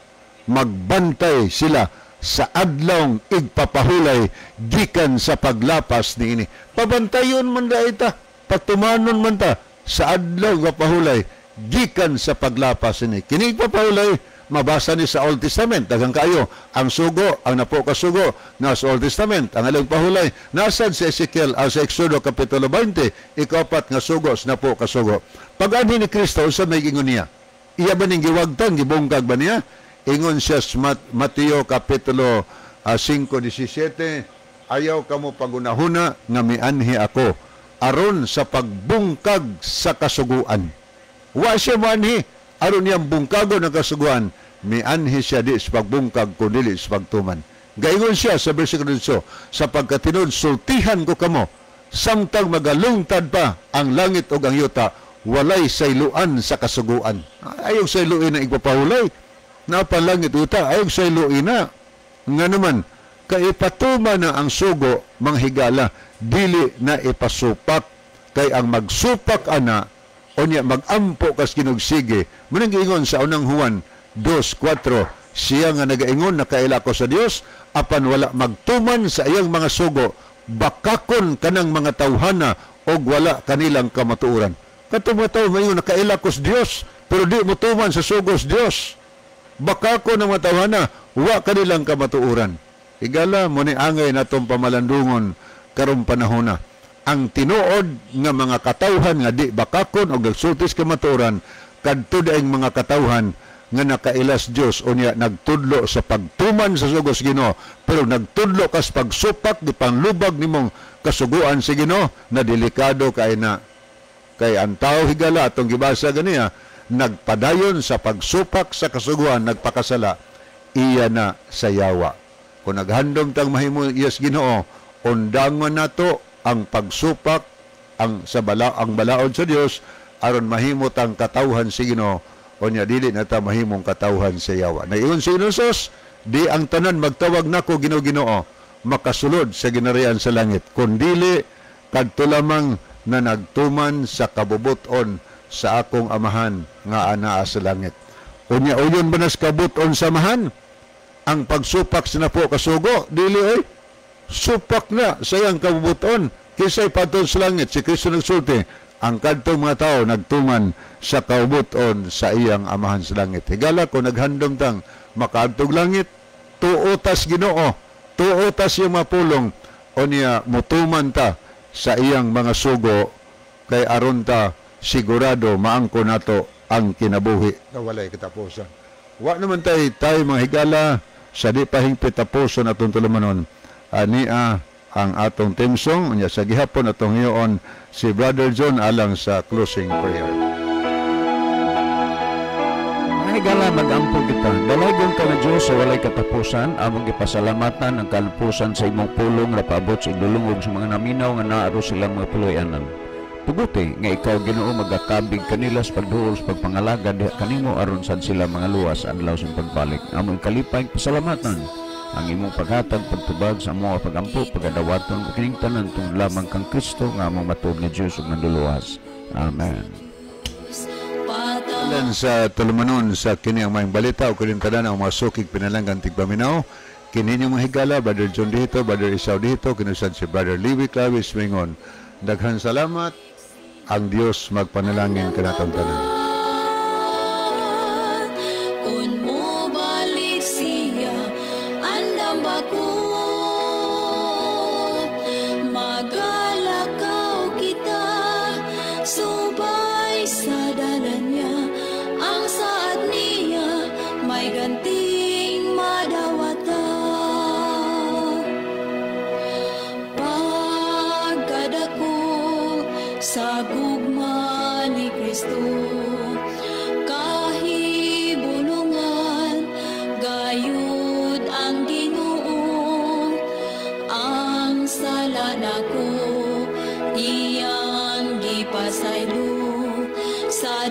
magbantay sila sa adlawng igpapahulay gikan sa paglapas niini. Pabantayon man da ita, patumanon man ta sa adlaw nga pahulay gikan sa paglapas ini. Kini pahulay mabasa ni sa Old Testament. Daghang kaayo ang sugo, ang napo ka sugo na sa Old Testament. Ang along pahulay nasad sa Ezekiel sa Exodo kapitulo 20, ikapat nga sugo sa napo ka sugo. Pag-anhi ni Kristo unsa may ingon niya? Iya ba ning giwagtan, gibungkag ba niya? Ingon siya sa Mateo kapitulo 5:17, ayaw kamo pagunahuna nga mianhi ako aron sa pagbungkag sa kasuguan. Wa siya moanhi aron niyang bungkago ng kasuguan, mianhi siya di sa pagbungkag kun dili sa pagtuman. Gaingon siya sa versikulo 8, sa pagkatinod sultihan ko kamo samtang magalungtad pa ang langit ug ang yuta, walay sayloan sa kasuguan. Ayaw sayloin na igpapahulay. Napalangit yuta, ayaw sayloin na. Nga naman, kaipatuma na ang sugo, manghigala, dili na ipasupak. Kay ang magsupak ana, o niya magampo kas ginugsige. Munang giingon sa unang Juan 2:4, siya nga nagaingon nakaila ko sa Dios, apan wala magtuman sa iyang mga sugo, bakakon kanang mga tawhana og wala kanilang kamatuoran. Katong mga tao maingon nakaila ko sa Dios, pero di mo tuman sa sugo sa Dios. Bakakon ang mga tawhana, wa kanilang kamatuoran. Higala mo ni angay natong pamalandungon karong panahona. Ang tinuod nga mga katawhan nga di bakakon og nagsultis kamatuoran, kadto daing mga katawhan nga nakailas Dios unya nagtudlo sa pagtuman sa sugos Ginoo, pero nagtudlo kas pagsupak di panglubag nimong kasuguan sa Ginoo, na delikado kay na. Kay ang tao higala atong gibasa ganiya, nagpadayon sa pagsupak sa kasuguan, nagpakasala, iya na sa yawa. Kung naghandom tang mahimo iyas Ginoo, undangon nato ang pagsupak ang sa bala, ang balaod sa Dios aron mahimo tang katawhan si Ginoo, unya dili na ta mahimong katawhan sa yawa. Naingon si Hesus, di ang tanan magtawag nako Ginoo Ginoo makasulod sa ginarian sa langit, kundili kadto lamang na nagtuman sa kabubuton sa akong amahan nga anaa sa langit. Unya uyon ba nas kabuton sa amahan ang pagsupak sa napo kasugo? Dili oy. Supak na sa iyang kabubuton. Kinsay padton sa langit? Si Kristo nagsulti, ang kadtong mga tao nagtuman sa kabubuton sa iyang amahan sa langit. Higala ko naghandom tang makaadtog langit, tuo tas Ginoo, tuo tas iyang mapulong, o niya mutuman ta sa iyang mga sugo, kay aron ta sigurado maangko nato ang kinabuhi na walay katapusan. Wa naman tay mga higala sa di pa hingpit tapuson atong tulumanon. Ania ang atong theme song, unya sa gihapon atong hiyoon si Brother John alang sa closing prayer. Mga higala, mag-ampo kita. Dalaygon ka na Diyos sa walay katapusan, among gipasalamatan ang kalupusan sa imong pulong na paabot sa idulungog sa mga naminaw nga naaro silang mga puloy-anan. Tuguti nga ikaw Ginoo magakabig kanila sa pagduol sa pagpangalaga diha kanimo aron sad sila mga luwas adlaw sa pagbalik. Among kalipay pasalamatan ang imong paghatag pagtubag sa among pagampo pagadawaton kining tanan tungod lamang kang Kristo nga among matuod nga Dios ug manluluwas. Amen. Alan sa tulumanon sa kini ang maayong balita o kining tanan ang mga sukig pinalanggan tigpaminaw. Kini inyong mga higala, Brother John dito, Brother Isao dito, kinusad si Brother Levi Clavis mingon. Daghan salamat, ang Dios magpanalangin kanatong tanan. Kun mo balik siya, andam ba ko? Magalakaw kita, subay sa dalan niya, ang saad niya, may ganting madawatan. Pagkadako sa gugma ni Kristo, kahibulungan gayud ang Ginoo, ang sala nako iyang gipasaylo sa